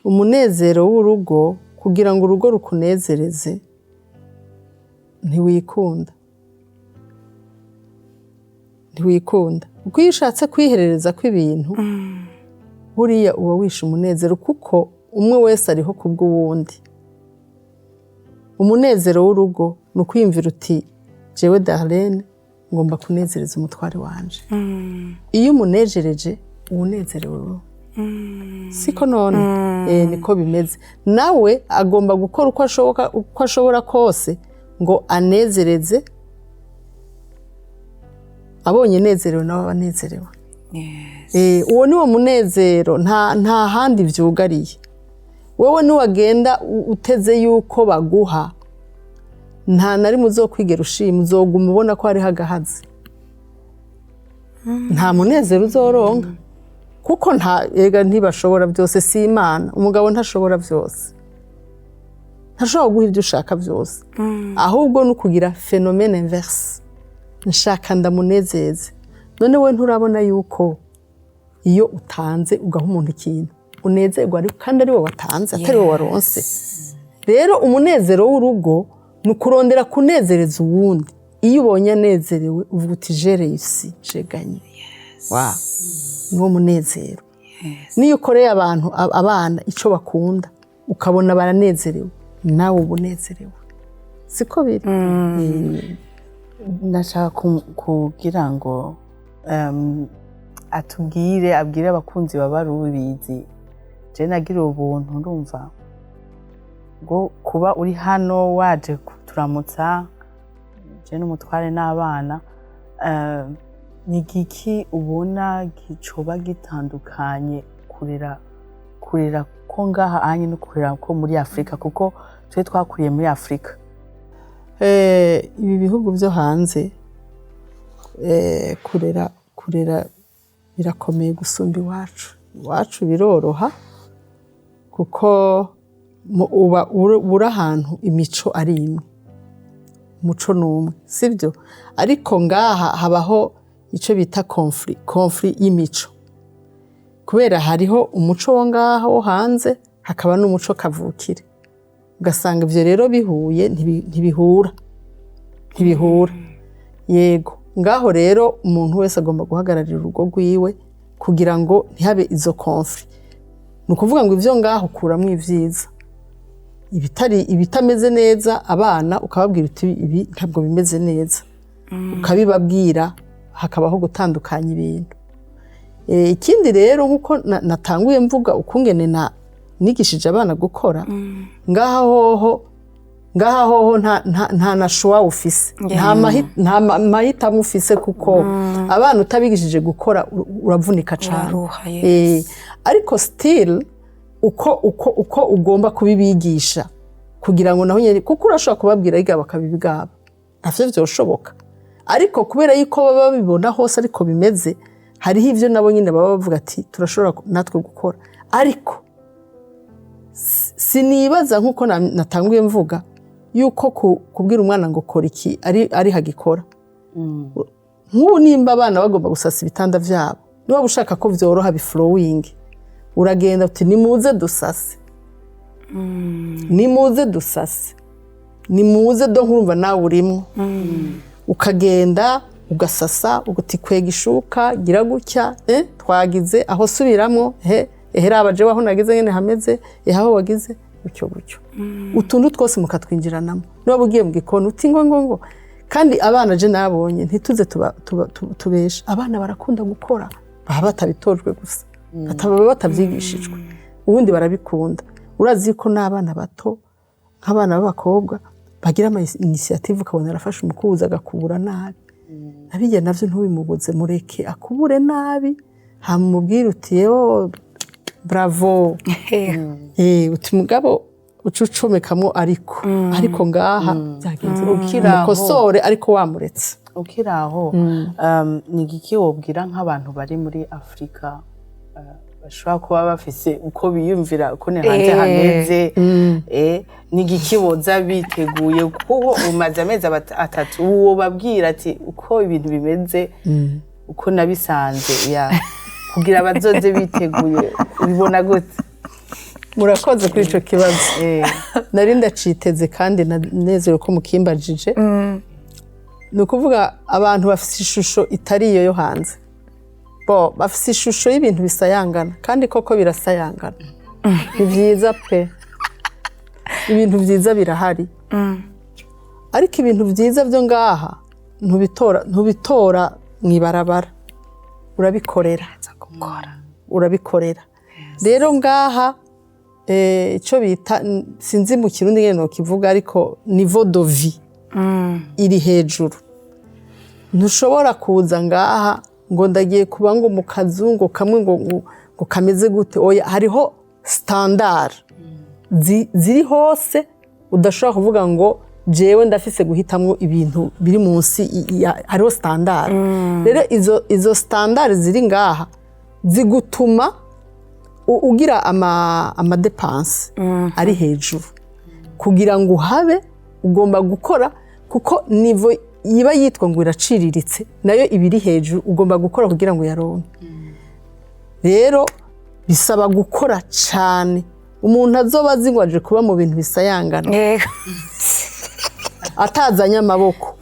Umunezero w'urugo, kugira ngo urugo rukunezereze, ntiwikunda, ntiwikunda, kuko iyo ushatse kwiherereza kw'ibintu, buriya uba wishe umunezero, kuko umwe wese ariho kubw'uwundi. Umunezero w'urugo ni ukwiyumvira uti jewe Darlene ngomba kunezereza umutware wanje. Iyo umunejereje Unezerewe wowe, siko none? Niko bimeze. Nawe agomba gukora uko ashoboka, uko ashobora kose ngo anezereze. Abonye nezerewe, nawe aba anezerewe. Uwo ni wo munezero, nta handi vyugariye. Wowe niwagenda uteze yuko baguha, nta na rimwe uzokwigera ushima. Uzoguma ubona ko hariho agahazi, nta munezero uzoronka, kuko nta ega ntibashobora byose, si Imana. Umugabo ntashobora byose, ntashobora guha ibyo ushaka byose. Ahubwo ni ukugira phénomène inverse: nshaka ndamunezeze. None we nturabona yuko iyo utanze, ugaha umuntu ikintu, unezerwa, ariko kandi ari wowe watanze, atari wowe waronse? Rero umunezero w'urugo ni ukurondera kunezereza uwundi. Iyo ubonye anezerewe, uvuga uti: "J'ai réussi, j'ai gagné." Wa niwo munezero. Niyo ukoreye abantu, abana icyo bakunda, ukabona baranezerewe, nawe uba unezerewe. Siko biri? Ndashaka kugira ngo atubwire, abwire abakunzi baba rubizi. Je nagira ubuntu, ndumva ngo kuba uri hano waje kuturamutsa, je n'umutware n'abana, ni igiki ubona gicoba gitandukanye kurera ko ngaha anye no kurera ko muri Afurika? Kuko twe twakuriye muri Afurika. Ibi bihugu byo hanze, kurera birakomeye gusumba iwacu. Iwacu biroroha kuko uba uri ahantu imico ari imwe, umuco ni umwe, sibyo? Ariko ngaha habaho icyo bita conflit y'imico, kubera hariho umuco wo ngaho wo hanze, hakaba n'umuco kavukire. Ugasanga ibyo rero bihuye, ntibihura, ntibihura. Yego, ngaho rero umuntu wese agomba guhagararira urugo rwiwe kugira ngo ntihabe izo conflit. Ni ukuvuga ngo ibyo ngaho ukuramo ibyiza, ibitari, ibitameze neza, abana ukababwira uti: "Ibi ntabwo bimeze neza." Ukabibabwira, hakabaho gutandukanya ibintu. Ikindi rero, nk'uko natanguye mvuga ukungene na nigishije abana gukora, ngaha hoho nta na choix ufise, nta mahitamo ufise, kuko abana utabigishije gukora uravunika cane. Uraruha. Ariko still uko ugomba kubibigisha kugira ngo naho nyene, kuko urashobora kubabwira yiga bakabibwaba, navyo vyoshoboka. Ariko kubera yuko baba babibona hose ariko bimeze, hariho ivyo nabo nyine baba bavuga ati: "Turashobora natwe gukora." Ariko sinibaza, nk'uko natanguye mvuga, yuko kubwira umwana ngo kora iki ari hagikora. Nk'ubu nimba abana bagomba gusasa ibitanda vyabo, niba ushaka ko vyoroha, biflowing, uragenda uti: "Nimuze dusase, nimuze dusase, nimuze." Do nkurumva nawe urimwo, ukagenda ugasasa, uguti: "Kwega ishuka, gira gutya, twagize aho, subiramo he, ehe, raba jewe aho nagize nyene hameze, ehe aho wagize gutyo gutyo." Utuntu twose mukatwinjiranamo. Niba ugiye mu gikoni, uti: "Ngo ngo ngo." Kandi abana, je nabonye, ntituze tubesha, abana barakunda gukora, baba batabitojwe gusa, bataba batabyigishijwe, ubundi barabikunda. Urazi ko n'abana bato, nk'abana b'abakobwa, bagira ama initiative, ukabona arafashe umukubuzo agakubura nabi. Nabijya navyo ntubimubuze, mureke akubure nabi, hama umubwire uti: "Yewe, bravo." Uti: "Mugabo uca ucomekamwo, ariko ngaha byagenze." Ukiri aho. Umukosore ariko wamuretse. Ukiri aho, ni igiki wobwira nk'abantu bari muri Afurika, bashobora kuba bafise uko biyumvira uko ni hanze hameze? Ni igiki boza biteguye, kuko umaze amezi 3, uwo babwira ati uko ibintu bimeze, uko nabisanze, ya kugira bazoze biteguye, ubibona gute? Murakoze kuri ico kibazo. Nari ndaciteze kandi nanezerewe ko mukimbajije. Ni ukuvuga abantu bafite ishusho itari iyo yo hanze, bo bafite ishusho y'ibintu bisayangana, kandi koko birasayangana, ni byiza pe, ibintu byiza birahari. Ariko ibintu byiza byo ngaha ntubitora mu ibarabara, urabikorera. Gukora. Urabikorera. Rero ngaha icyo bita, sinzi mu Kirundi ngene nokivuga, ariko niveau de vie iri hejuru. Ntushobora kuza ngaha ngo ndagiye kuba ngo mu kazu ngo kamwe ngo kameze gute. Oya, hariho standard ziri hose. Udashobora kuvuga ngo jewe ndafise guhitamwo ibintu biri munsi hariho standard. Rero izo standard ziri ngaha zigutuma ugira ama dépenses ari hejuru. Kugira ngo uhabe ugomba gukora, kuko niveau iba yitwa ngo iraciriritse nayo iba iri hejuru. Ugomba gukora kugira ngo uyaronke. Rero bisaba gukora cyane. Umuntu azoba azi ngo aje kuba mu bintu bisayangana atazanye amaboko,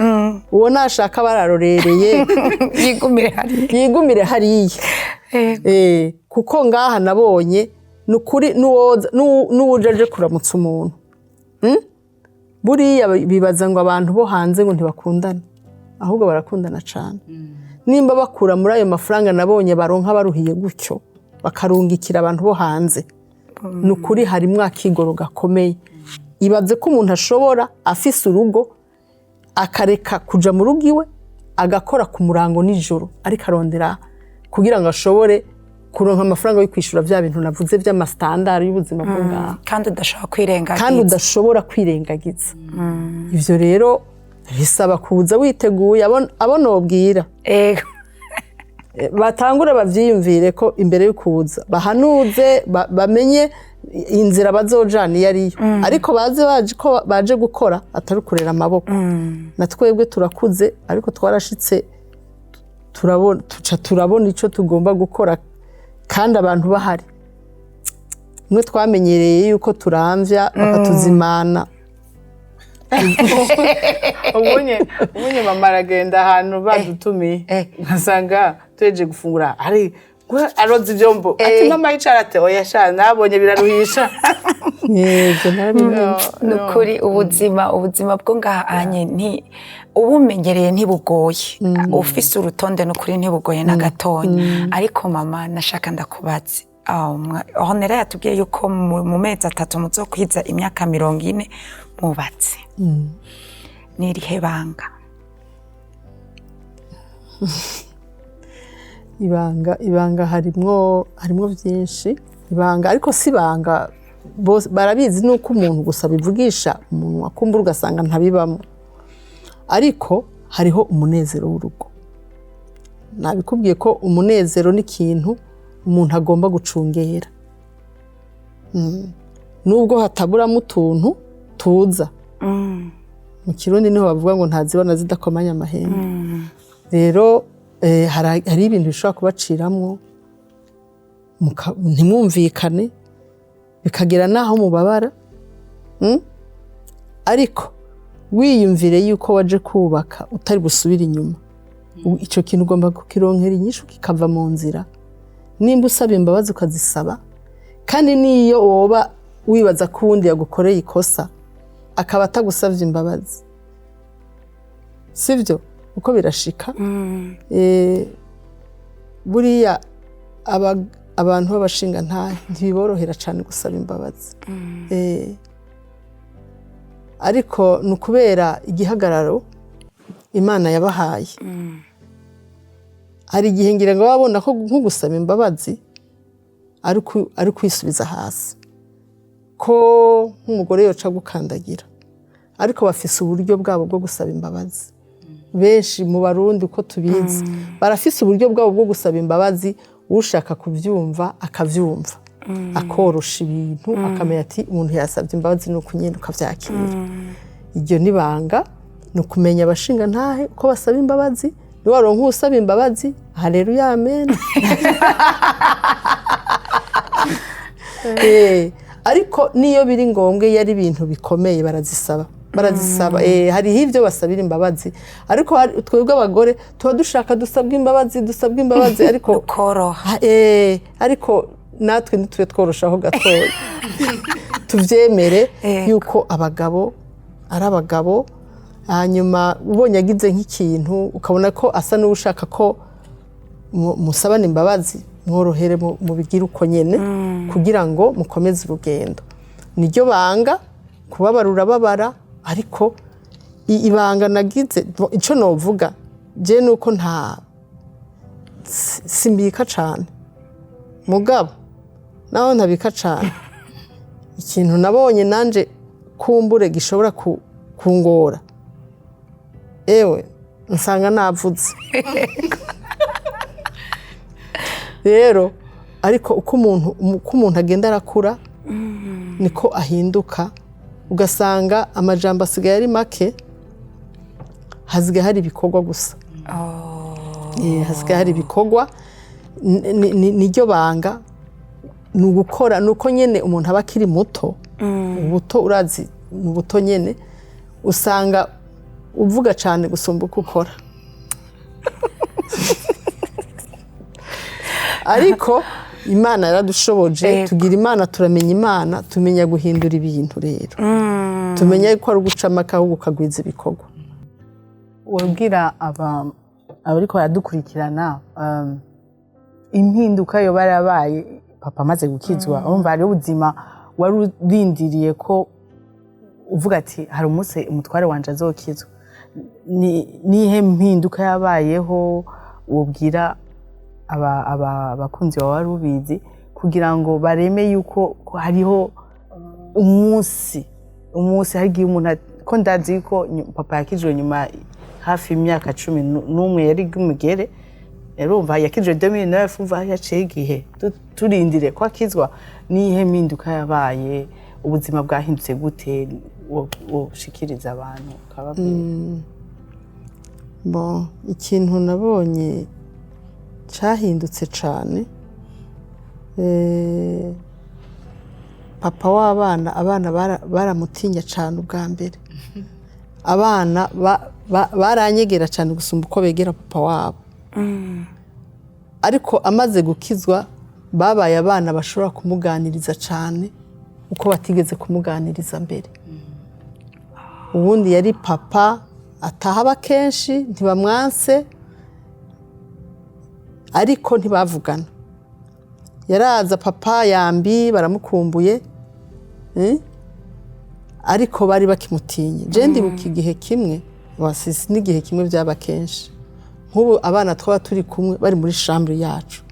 uwo nashaka bararorereye. Yigumire hariya. Yigumire hariya. Kuko ngaha nabonye ni ukuri n'uwuje aje kuramutsa umuntu. Buriya bibaza ngo abantu bo hanze ngo ntibakundana, ahubwo barakundana cyane. Nimba bakura muri ayo mafaranga nabonye baronka baruhiye gutyo, bakarungikira abantu bo hanze, ni ukuri harimwo akigoro gakomeye. Ibaze ko umuntu ashobora afise urugo akareka kuja mu rugo iwe, agakora ku murango nijoro, ariko arondera kugira ngo ashobore kuronka amafaranga yo kwishyura bya bintu navuze by'ama standards y'ubuzima bwo ngaha. Kandi udashobora kwirengagiza. Kandi udashobora kwirengagiza. Ivyo rero bisaba kuza witeguye. Abo nobwira, batangure bavyiyumvire ko imbere yo kuza bahanuze, bamenye inzira bazojana iyo ariyo, ariko baze baje ko baje gukora, atari kurera amaboko. Na twebwe turakuze, ariko twarashitse turabona, tuca turabona ico tugomba gukora kandi abantu bahari. Mwe twamenyereye yuko turamvya bakatuzimana. Ubunye mama aragenda ahantu badutumiye, nkasanga tuheje gufungura, ari aroza ivyombo, ati: "Mama, yicara." Ati: "Oya sha, nabonye biraruhisha." Ivyo narabimenye. Ni ukuri ubuzima bwo ngaha anye nti ubumenyereye ntibugoye, ufise urutonde, ni ukuri ntibugoye na gatonya. Ariko mama, nashaka ndakubaze. Honera yatubwiye yuko mu mezi 3 muzokwiza imyaka 40 mubatse. Ni irihe banga? Ibanga harimwo byinshi. Ibanga ariko si ibanga, bose barabizi, nuko umuntu gusa bivugisha umunwa, kumbura ugasanga ntabibamo. Ariko hariho umunezero w'urugo. Nabikubwiye ko umunezero ni ikintu umuntu agomba gucungera. Nubwo hataburamo utuntu tuza mu Kirundi, niho bavuga ngo ntazibona zidakomanya amahembe. Rero hari ibintu bishobora kubaciramwo ntimwumvikane, bikagera n'aho mubabara. Ariko wiyumvire yuko waje kubaka utari busubire inyuma, ico kintu ugomba kukironkera inyishu kikava mu nzira. Nimba usaba imbabazi ukazisaba, kandi n'iyo woba wibaza ko uwundi yagukoreye ikosa akaba atagusavye imbabazi, sivyo? Uko birashika. Buriya abantu b'abashingantahe ntibiborohera cyane gusaba imbabazi. Ariko ni ukubera igihagararo Imana yabahaye. Hari igihe ngira ngo babona ko nko gusaba imbabazi ari kwisubiza hasi, ko nk'umugore yoca gukandagira. Ariko bafise uburyo bwabo bwo gusaba imbabazi. Benshi mu Barundi uko tubizi, barafise uburyo bwabo bwo gusaba imbabazi. Ushaka kubyumva akabyumva, akorosha ibintu, akamenya ati umuntu yasabye imbabazi, ni uku nyine, ukabyakira. Iryo ni banga, ni ukumenya abashingantahe uko basaba imbabazi. Niwaronka usaba imbabazi, haleluya, amen. Ariko niyo biri ngombwa, iyo ari ibintu bikomeye, barazisaba. Hariho ibyo basabira imbabazi, ariko twebwe abagore tuba dushaka dusabwe imbabazi, dusabwe imbabazi, ariko koroha. Ariko natwe ntitube tworoshaho gatoya, tubyemere yuko abagabo ari abagabo. Hanyuma ubonye agize nk'ikintu ukabona ko asa n'ushaka ko musabana imbabazi, Mworohere, mubigire uko nyene kugira ngo mukomeze urugendo. Niryo banga. Kubabara urababara, ariko ibanga nagize, ico novuga je nuko nta simbika cane. Mugabo naho ntabika cane, ikintu nabonye nanje kumbure gishobora kungora, ewe nsanga navuze rero. Ariko uko umuntu agenda arakura niko ahinduka, ugasanga amajambo asigaye ari make, hasigaye hari ibikorwa gusa. Hasigaye hari ibikorwa. Niryo banga, ni ugukora. Ni uko nyine umuntu aba akiri muto, ubuto urazi, ni ubuto nyine, usanga uvuga cyane gusumba uko ukora. Ariko Imana yaradushoboje. Tugira Imana, turamenya Imana, tumenya guhindura ibintu. Rero tumenya ko ari uguca amaka, ahubwo ukagwiza ibikorwa. Wabwira abariko baradukurikirana impinduka yo barabaye papa amaze gukizwa. Urumva hariho ubuzima wari urindiriye ko uvuga ati: "Hari umunsi umutware wanje azokizwa." Nihe mpinduka yabayeho wobwira abakunzi bawe wari ubizi kugira ngo bareme yuko ko hariho umunsi hari igihe umuntu ko ndazi ko papa yakijwe nyuma hafi y'imyaka 11 yari bw'umugere. Urumva yakijwe 2009, umva yaciye igihe turindire ko akizwa. Nihe mpinduka yabaye? Ubuzima bwahindutse gute? Woshikiriza abantu ukababwira. Bon, ikintu nabonye cyahindutse cyane, papa w'abana, abana baramutinya cyane ubwa mbere. Abana baranyegera cyane gusumba uko begera papa wabo. Ariko amaze gukizwa, babaye abana bashobora kumuganiriza cyane uko batigeze kumuganiriza mbere. Ubundi yari papa atahaba kenshi, ntibamwanse, ariko ntibavugana. Yaraza: "Papa, yambi, baramukumbuye," eh? Ariko bari bakimutinye. Je ndibuka igihe kimwe wasisi n'igihe kimwe byaba kenshi, nk'ubu abana twaba turi kumwe bari muri chambre yacu,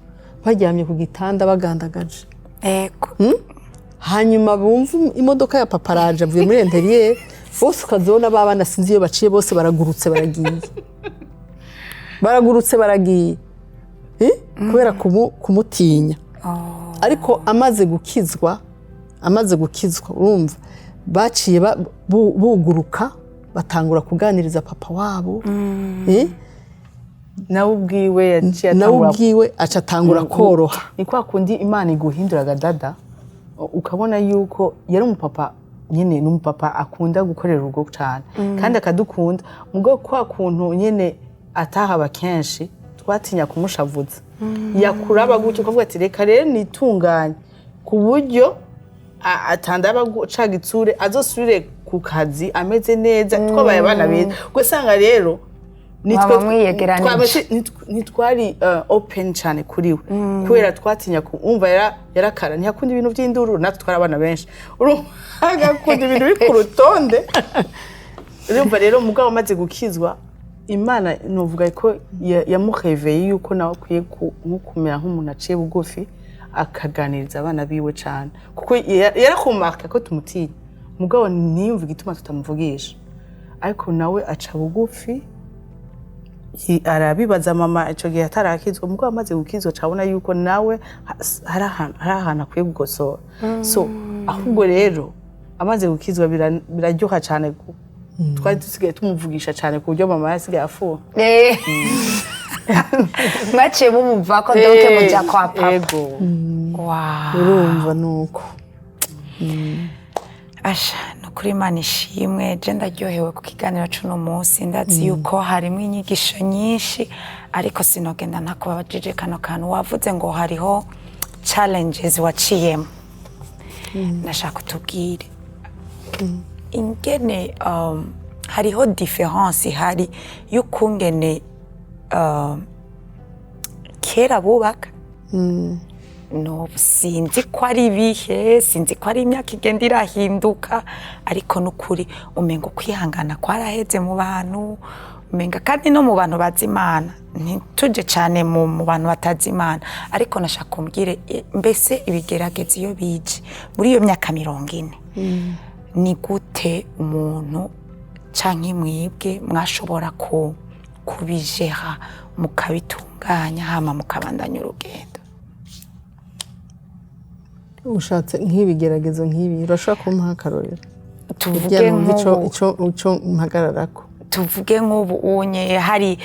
baryamye ku gitanda bagandagaje, hanyuma bumva imodoka ya papa araje avuye muri intérieur, bose ukazibona babana, sinzi iyo baciye, bose baragurutse baragiye, baragurutse baragiye. Eh? Kubera kumutinya. Ariko amaze gukizwa, urumva baciye buguruka, batangura kuganiriza papa wabo. Eh? Nawe ubwiwe yaciye Nawe atangura ubwiwe aca atangura koroha. Ni kwa kundi Imana iguhinduraga dada, ukabona yuko yari umupapa nyine, ni umupapa akunda gukorera urugo cyane kandi akadukunda. Mugabo kwa kuntu nyine atahaba kenshi, twatinya kumushavuza. Yakuraba gutyo ukavuga ati: "Reka rero nitunganye ku buryo atandaba ca gitsure, azosubire ku kazi ameze neza, twabaye abana beza." Ugasanga rero Mwaba mwiyegeranije. Ntitwari open cyane kuri we kubera twatinya kumva. Yarakara, ntiyakunda ibintu by'induru, natwe twari abana benshi, urumva agakunda ibintu biri ku rutonde. Urumva rero, mugabo amaze gukizwa, Imana nuvuga ko yamuheveye yuko nawe akwiye nko kumera nk'umuntu aciye bugufi, akaganiriza abana biwe cyane, kuko yarakumaka ko tumutinya, mugabo ntiyumve igituma tutamuvugisha. Ariko nawe aca bugufi, arabibaza mama. Icyo gihe atarakizwa, mugabo amaze gukizwa cabona yuko nawe hari ahantu akwiye gukosora. So ahubwo rero amaze gukizwa biraryoha cyane, twari dusigaye tumuvugisha cyane ku buryo mama yasigaye afuha. Mwaciye mumumva ko donc muja kwa papa. Ego. Wow. Urumva nuko. Asha, ni ukuri Imana ishimwe. Je ndaryohewe ku kiganiro c'uno munsi. Ndazi yuko harimo inyigisho nyinshi, ariko sinogenda ntakubabajije kano kantu wavuze ngo hariho challenges waciyemo. Nashaka utubwire ingene hariho différence ihari y'ukungene kera bubaka. N'ubu sinzi ko ari ibihe, sinzi ko ari imyaka igenda irahinduka, ariko n'ukuri umenga kwihangana kwaraheze mu bantu, umenga kandi no mu bantu bazi Imana. Ntituje cyane mu bantu batazi Imana, ariko nashaka kumbwire mbese ibigeragezo iyo bije muri iyo myaka 40, ni gute umuntu canke mwebwe mwashobora kubijera, mukabitunganya, hama mukabandanya urugendo? Ushatse nk'ibigeragezo nk'ibi, urashobora kumpa akarorero? Tuvuge Kugira numve ico nk'ubu ico mpagararako. Tuvuge nk'ubu unye hari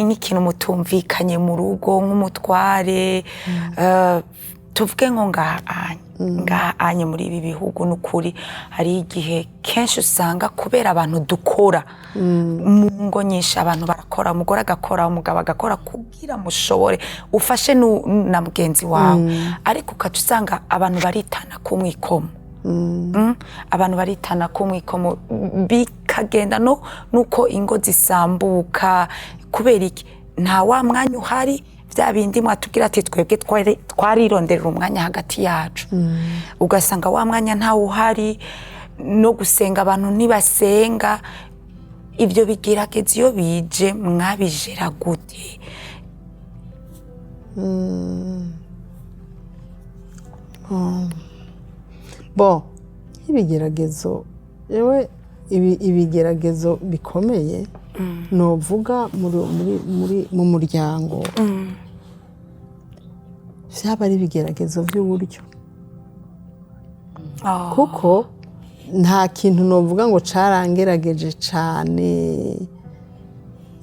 nk'ikintu mutumvikanye mu rugo nk'umutware, tuvuge nko ngaha anye muri ibi bihugu, n'ukuri hari igihe kenshi usanga kubera abantu dukora mu ngo nyinshi, abantu barakora, umugore agakora, umugabo agakora, kugira mushobore ufashe na mugenzi wawe, ariko ukaca usanga abantu baritana ku mwikomo. Abantu baritana ku mwikomo, bikagenda no nuko ingo zisambuka. Kubera iki? Nta wa mwanya uhari, bya bindi mwatubwira ati twebwe twarironderera umwanya hagati yacu. Ugasanga wa mwanya ntawe uhari, no gusenga abantu ntibasenga. Ibyo bigerageza iyo bije, mwabijera gute? Bo nk'ibigeragezo, yewe, ibigeragezo bikomeye novuga muri mu muryango vyaba ari ibigeragezo by'uburyo, kuko nta kintu novuga ngo carangerageje cane.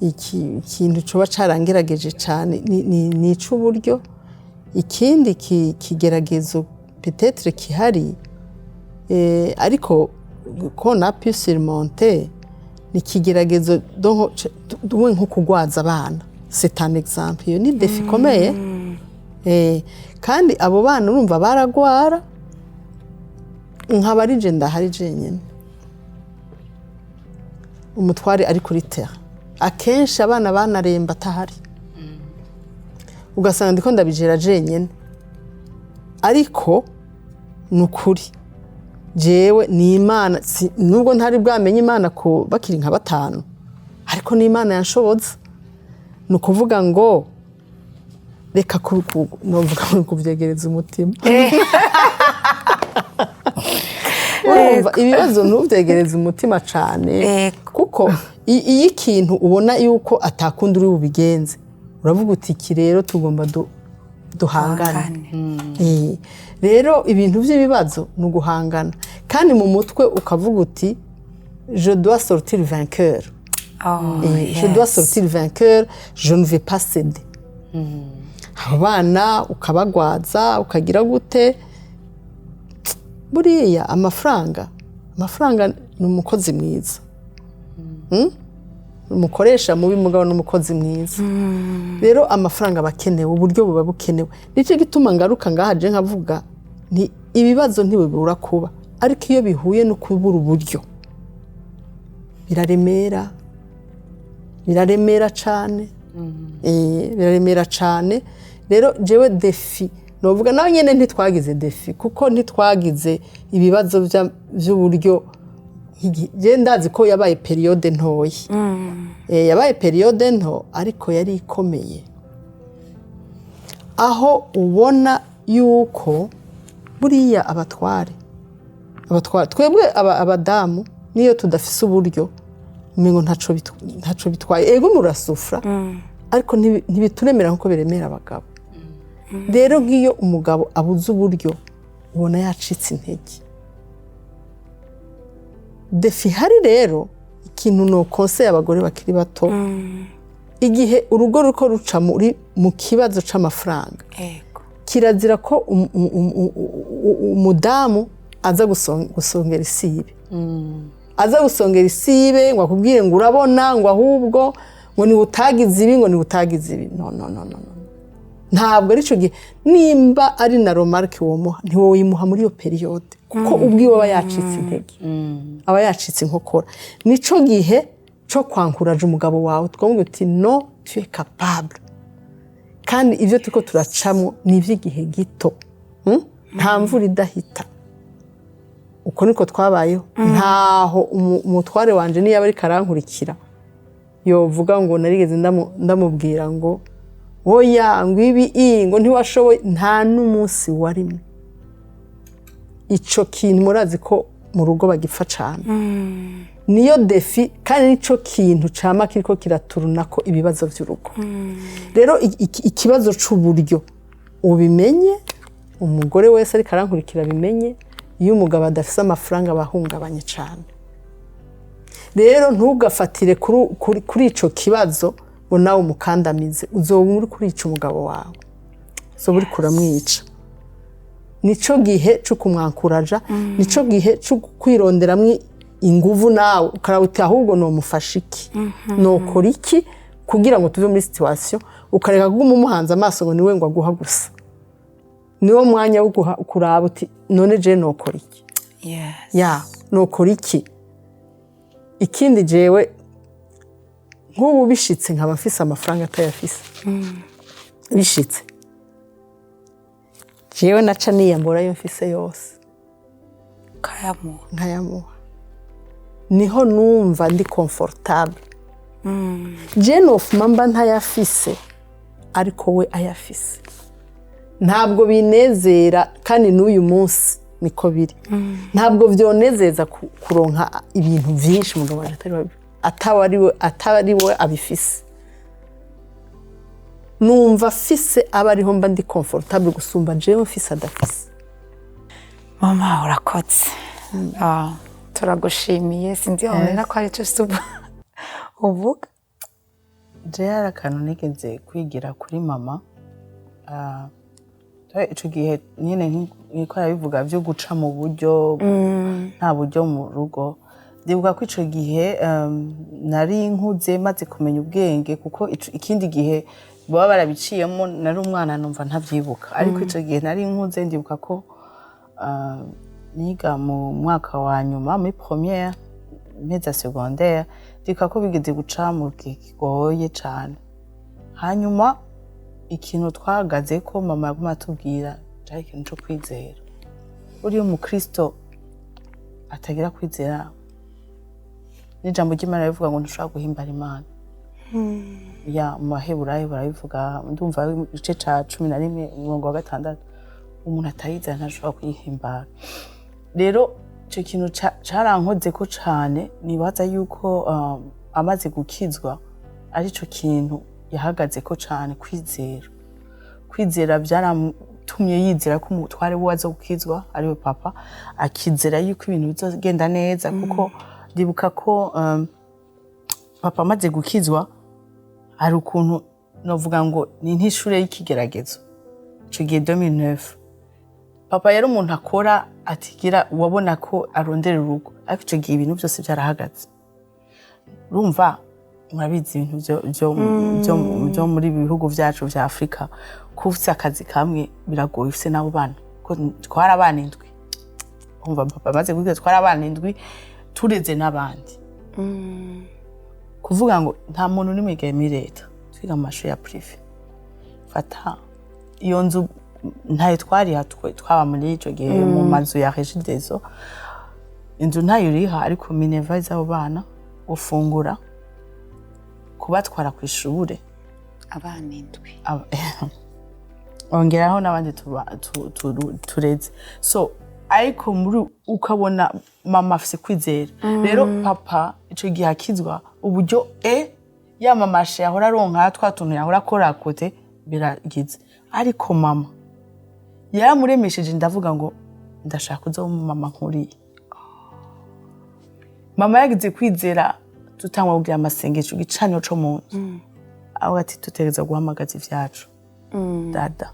Iki ikintu coba carangerageje cane ni ic'uburyo. Ikindi kigeragezo peut-être kihari, ariko qu'on a pu surmonter, ni ikigeragezo donc nko kugwaza abana. C'est un exemple, iyo ni défi ikomeye. Kandi abo bana urumva baragwara, nkaba ari je ndahari jenyine, umutware ari kuri terrain. Akenshi abana banaremba atahari, ugasanga ndiko ndabijera jenyine. Ariko ni ukuri jewe ni Imana, nubwo ntari bwamenye Imana ko bakiri nka batanu, ariko ni Imana yanshoboza. Ni ukuvuga ngo reka novuga ngo kubyegereza umutima. Urumva, ibibazo ntubyegereze umutima cyane, kuko iyo ikintu ubona yuko atakundi uri bubigenze, uravuga uti iki rero tugomba duhangane. Rero ibintu by'ibibazo ni uguhangana, kandi mu mutwe ukavuga uti je dois sortir vainqueur. Je dois sortir vainqueur, je ne vais pas céder. Abo bana ukabagwaza, ukagira gute, buriya amafaranga ni umukozi mwiza. Umukoresha mubi, mugabo ni umukozi mwiza. Rero amafaranga aba akenewe, uburyo buba bukenewe. Nicyo gituma ngaruka ngaha je nkavuga nti ibibazo ntibibura kuba, ariko iyo bihuye no kubura uburyo biraremera, biraremera cane. Biraremera cane. Rero jewe défi novuga nawe nyene, ntitwagize défi kuko ntitwagize ibibazo vy'uburyo. Je ndazi ko yabaye période ntoyi. Yabaye période nto, ariko yari ikomeye, aho ubona yuko buriya abatware twebwe abadamu niyo tudafise uburyo, umengo ntaco bitwaye. Ego, murasufra, ariko ntibituremera nkuko biremera abagabo. Rero nk'iyo umugabo abuze uburyo, ubona yacitse intege. Défi ihari rero, ikintu nokonseye abagore bakiri bato, igihe urugo ruko ruca mu kibazo c'amafaranga, kirazira ko umudamu aza gusongera isibe, aza gusongera isibe ngo akubwire ngo urabona, ngo ahubwo ngo niwe utagize ibi, ngo niwe utagize ibi. No, no, no, no, no. Ntabwo ari cyo gihe. Nimba ari na remarque womuha, ntiwoyimuha muri iyo période, kuko ubwiwe aba yacitse intege, aba yacitse inkokora. Nico gihe cyo kwankuraje umugabo wawe, twamubwira uti no, tu es capable. Kandi ibyo turiko turacamo ni iby'igihe gito. Nta mvura idahita. Uko niko twabayeho. Ntaho umutware wanje niyo aba ariko arankurikira yovuga ngo narigeze ndamubwira ngo oya, ngo ibi ngo ntiwashoboye. Nta n'umunsi warimwe. Ico kintu murazi ko mu rugo bagipfa cane, niyo défi, kandi nico kintu cama kiriko kiraturunako ibibazo vy'urugo. Rero ikibazo c'uburyo, ubimenye, umugore wese ariko arankurikira abimenye, iyo umugabo adafise amafaranga aba ahungabanye cane. Rero ntugafatire kuri ico kibazo ngo nawe umukandamize. Uzoba uri kurica umugabo wawe, uzoba uriko uramwica. Nico gihe cyo kumwankuraja, nico gihe cyo kwironderamwo inguvu nawe, ukaraba uti: "Ahubwo nomufasha iki? Nokora iki kugira ngo tuve muri situation?" Ukareka kuguma umuhanze amaso ngo niwe ngo aguha gusa. Niwo mwanya wo kuraba uti: "None je nokora iki?" Ya, nokora iki? Ikindi, jewe nk'ubu bishitse nkaba mfise amafaranga atayafise, bishitse jewe naca niyambura ayo mfise yose. Ukayamuha. Nkayamuha. Niho numva ndi confortable. Je nofuma mba ntayafise, ariko we ayafise. Ntabwo binezera, kandi n'uyu munsi niko biri. Ntabwo vyonezeza kuronka ibintu vyinshi umugabo wanje ataba ari we abifise. Numva afise aba ariho mba ndi confortable gusumba jewe mfise adafise. Mama, urakoze. Turagushimiye. Sinzi wabona ko hari icyo uvuga. Je hari akantu nigeze kwigira kuri mama. Ico gihe nyene niko arabivuga vyo guca mu buryo, nta buryo mu rugo. Ndibuka ko ico gihe nari nkuze, maze kumenya ubwenge, kuko ikindi gihe baba barabiciyemo nari umwana, numva ntavyibuka, ariko ico gihe nari nkuze. Ndibuka ko niga mu mwaka wa nyuma muri première mpeza secondaire. Ndibuka ko bigeze guca mu gihe kigoye cane. Hanyuma ikintu twahagaze ko mama yaguma atubwira cari ikintu co kwizera. Uriya umukristo atagira kwizera, n'ijambo ry'Imana rivuga ngo ntushobora guhimbara Imana. Ya, mu Baheburayo barabivuga, ndumva ari igice ca 11 umurongo wa 6: umuntu atayizera ntashobora kuyihimbara. Rero ico kintu carankozeko cane. Nibaza yuko amaze gukizwa arico kintu yahagazeko cane, kwizera. Kwizera byaratumye yizera ko umutware we aza gukizwa, ariwe papa, akizera yuko ibintu bizogenda neza, kuko ndibuka ko papa amaze gukizwa hari ukuntu novuga ngo ni nk'ishure y'ikigeragezo. Ico gihe 2009 papa yari umuntu akora atigira, wabona ko arondera urugo, ariko ico gihe ibintu byose byarahagaze. Urumva, murabizi ibintu vyo muri ibi bihugu vyacu vya Afurika, ko ufise akazi kamwe biragoye ufise n'abo bana, ko twari abana indwi. Umva, papa amaze gukizwa twari abana indwi, tureze n'abandi. Kuvuga ngo nta muntu n'umwe yigaye muri leta, twiga mu mashuri ya privé. Fata iyo nzu ntayo twariha, twaba muri ico gihe mu mazu ya Regideso. Inzu ntayo uriha, ariko minerval z'abo bana, gufungura, kubatwara ku ishure. Abana indwi. Ongeraho n'abandi tureze. So ariko muri ukabona mama afise kwizera. Rero papa ico gihe akizwa, uburyo ya mamashe yahora aronka, twa tuntu yahora akora kote biragize, ariko mama yaramuremesheje. Ndavuga ngo ndashaka kuzoba mama nkuriye. Mama yagize kwizera, tutangwa kugira amasengesho igicaniro co mu nzu, aho ati tutegereza guhamagaza ivyacu dada,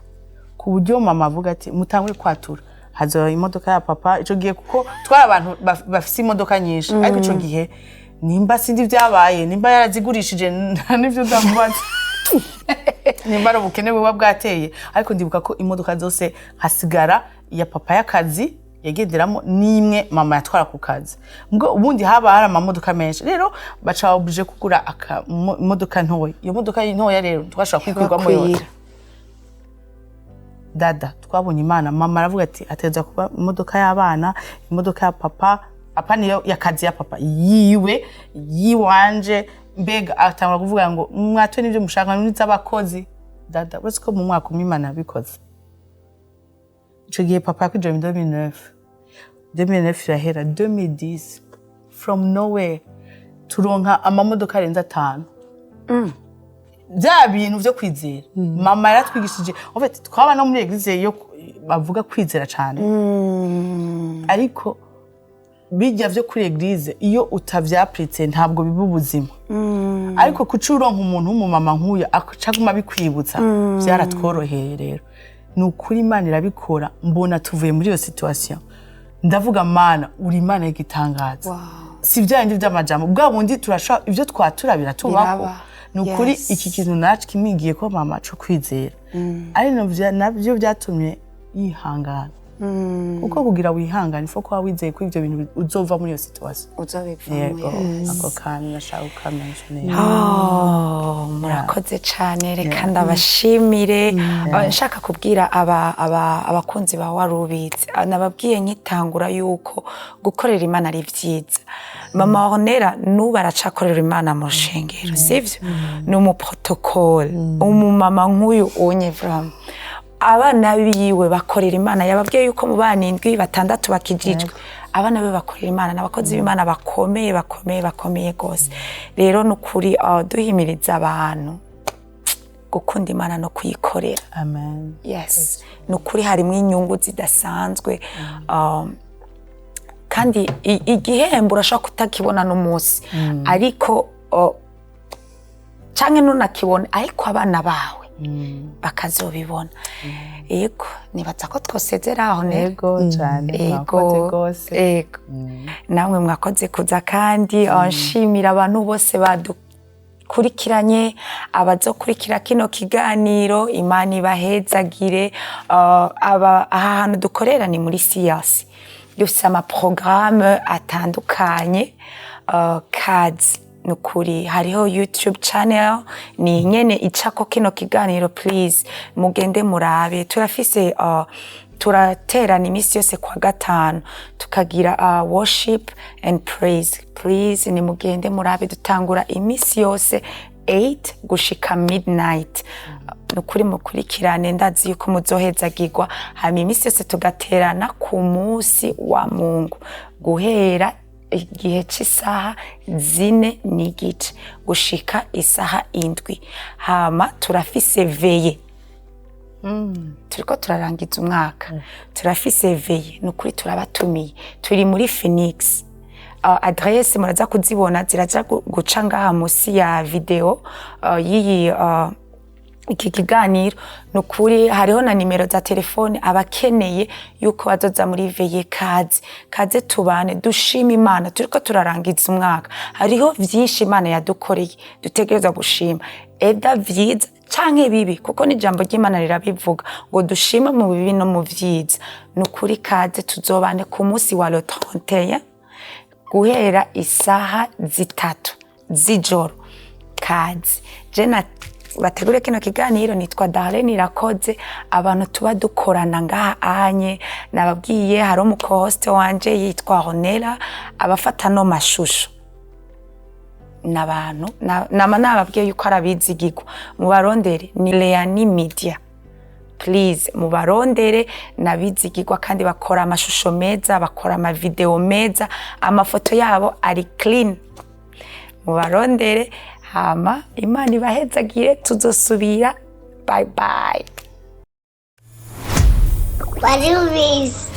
ku buryo mama avuga ati mutangure kwatura, hazoba imodoka ya papa. Ico gihe kuko twari abantu bafise imodoka nyinshi, ariko ico gihe nimba sindi vyabaye, nimba yarazigurishije, nta nivyo ndamubaza, nimba ari ubukene buba bwateye, ariko ndibuka ko imodoka zose hasigara iya papa y'akazi yagenderamo n'imwe mama yatwara ku kazi. Mbwo ubundi haba hari amamodoka menshi. Rero baca babuje kugura imodoka ntoya. Iyo modoka ntoya rero twashobora kwikwirwamo yose. Bakwira. Dada, twabonye Imana. Mama aravuga ati ategerezwa kuba imodoka y'abana, imodoka ya papa, papa niyo yakazi ya papa yiwe, yiwanje. Mbega atangura kuvuga ngo mwatwe n'ibyo mushaka n'iz'abakozi. Dada, uretse ko mu mwaka umwe Imana yabikoze. Ico gihe papa yakwinjiye mu 2009, 2009 irahera, 2010, from nowhere turonka amamodoka arenze atanu. Bya bintu vyo kwizera mama yaratwigishije. En fait, twaba no muri église yo bavuga kwizera cyane, ariko bijya vyo kuri église, iyo utavyapuritse ntabwo biba ubuzima. Ariko kuca uronka umuntu w'umumama nk'uyu aca aguma abikwibutsa, vyaratworoheye. Rero ni ukuri, Imana irabikora. Mbona tuvuye muri iyo situation, ndavuga: "Mana, uri Imana y'igitangaza." Si bya bindi by'amajambo, bwa bundi turashobora ibyo twatura biratubako. Biraba. Ni ukuri. Iki kintu nacu kimwigiye ko mama co kwizera, ari nabyo byatumye yihangana, kuko kugira wihangane ifo kuba wizeye ko ibyo bintu uzova muri iyo situation. Uzobivamo. Yego. Ako kantu nashaka kukamenyesha neza. Oh, murakoze cyane. Reka ndabashimire. Nshaka kubwira abakunzi ba Warubizi. Nababwiye nkitangura yuko gukorera Imana ari byiza. Mama Ornella n'ubu aracakorera Imana mu rushengero, sivyo? Ni umuprotocole. Umumama nk'uyu unye, vraiment, abana biwe bakorera Imana. Yababwiye yuko mu bana indwi, batandatu bakijijwe. Abana be bakorera Imana, ni abakozi b'Imana bakomeye, bakomeye, bakomeye rwose. Rero ni ukuri, duhimiriza abantu gukunda Imana no kuyikorera. Amen. Yes, ni ukuri, harimo inyungu zidasanzwe. Kandi igihembo urashobora kutakibona n'umunsi, ariko canke ntunakibone, ariko abana bawe bakazobibona. Yego, nibaza ko twosezera aho nero. Yego cyane, mwakoze rwose. Yego, namwe mwakoze kuza. Kandi nshimira abantu bose badukurikiranye, abazokurikira kino kiganiro, Imana ibahezagire. Aha hantu dukorera ni muri siyasi, dufise amaporogaramu atandukanye. Kazi ni ukuri, hariho YouTube channel, ni nyene icako kino kiganiro. Please mugende murabe. Turafise turaterana iminsi yose kwa gatanu, tukagira worship and praise. Please nimugende murabe. Dutangura iminsi yose 8 gushika midnight. Ni ukuri, mukurikirane, ndazi yuko muzohezagirwa. Hama iminsi yose tugaterana ku munsi wa Mungu guhera igihe cy'isaha 4:30 gushika isaha 7. Hama turafise veillée, turiko turarangiza umwaka, turafise veillée. Ni ukuri, turabatumiye. Turi muri Phoenix. Adresse muraza kuzibona, ziraza guca ngaha musi ya video y'iyi iki kiganiro. Ni ukuri, hariho na nimero za telefone. Abakeneye yuko bazoza muri veillée, kaze, kaze tubane, dushima Imana. Turiko turarangiza umwaka, hariho vyinshi Imana yadukoreye dutegerezwa gushima, eda vyiza canke bibi, kuko n'ijambo ry'Imana rirabivuga ngo dushime mu bibi no mu vyiza. Ni ukuri, kaze tuzobane ku munsi wa le 31 guhera isaha 3 z'ijoro. Kaze. Je bategure kino kiganiro nitwa Darlene Irakoze. Abantu tuba dukorana ngaha anye nababwiye, hari umuco-host wanje yitwa Ronela, abafata no mashusho n'abantu nama nababwiye yuko arabizigirwa. Mubarondere, ni Leani Media. Please mubarondere, nabizigirwa kandi bakora amashusho meza, bakora amavideo meza, amafoto yabo ari clean. Mubarondere. Hama Imana ibahezagire, tuzosubira. Bye bye. Wari ubizi.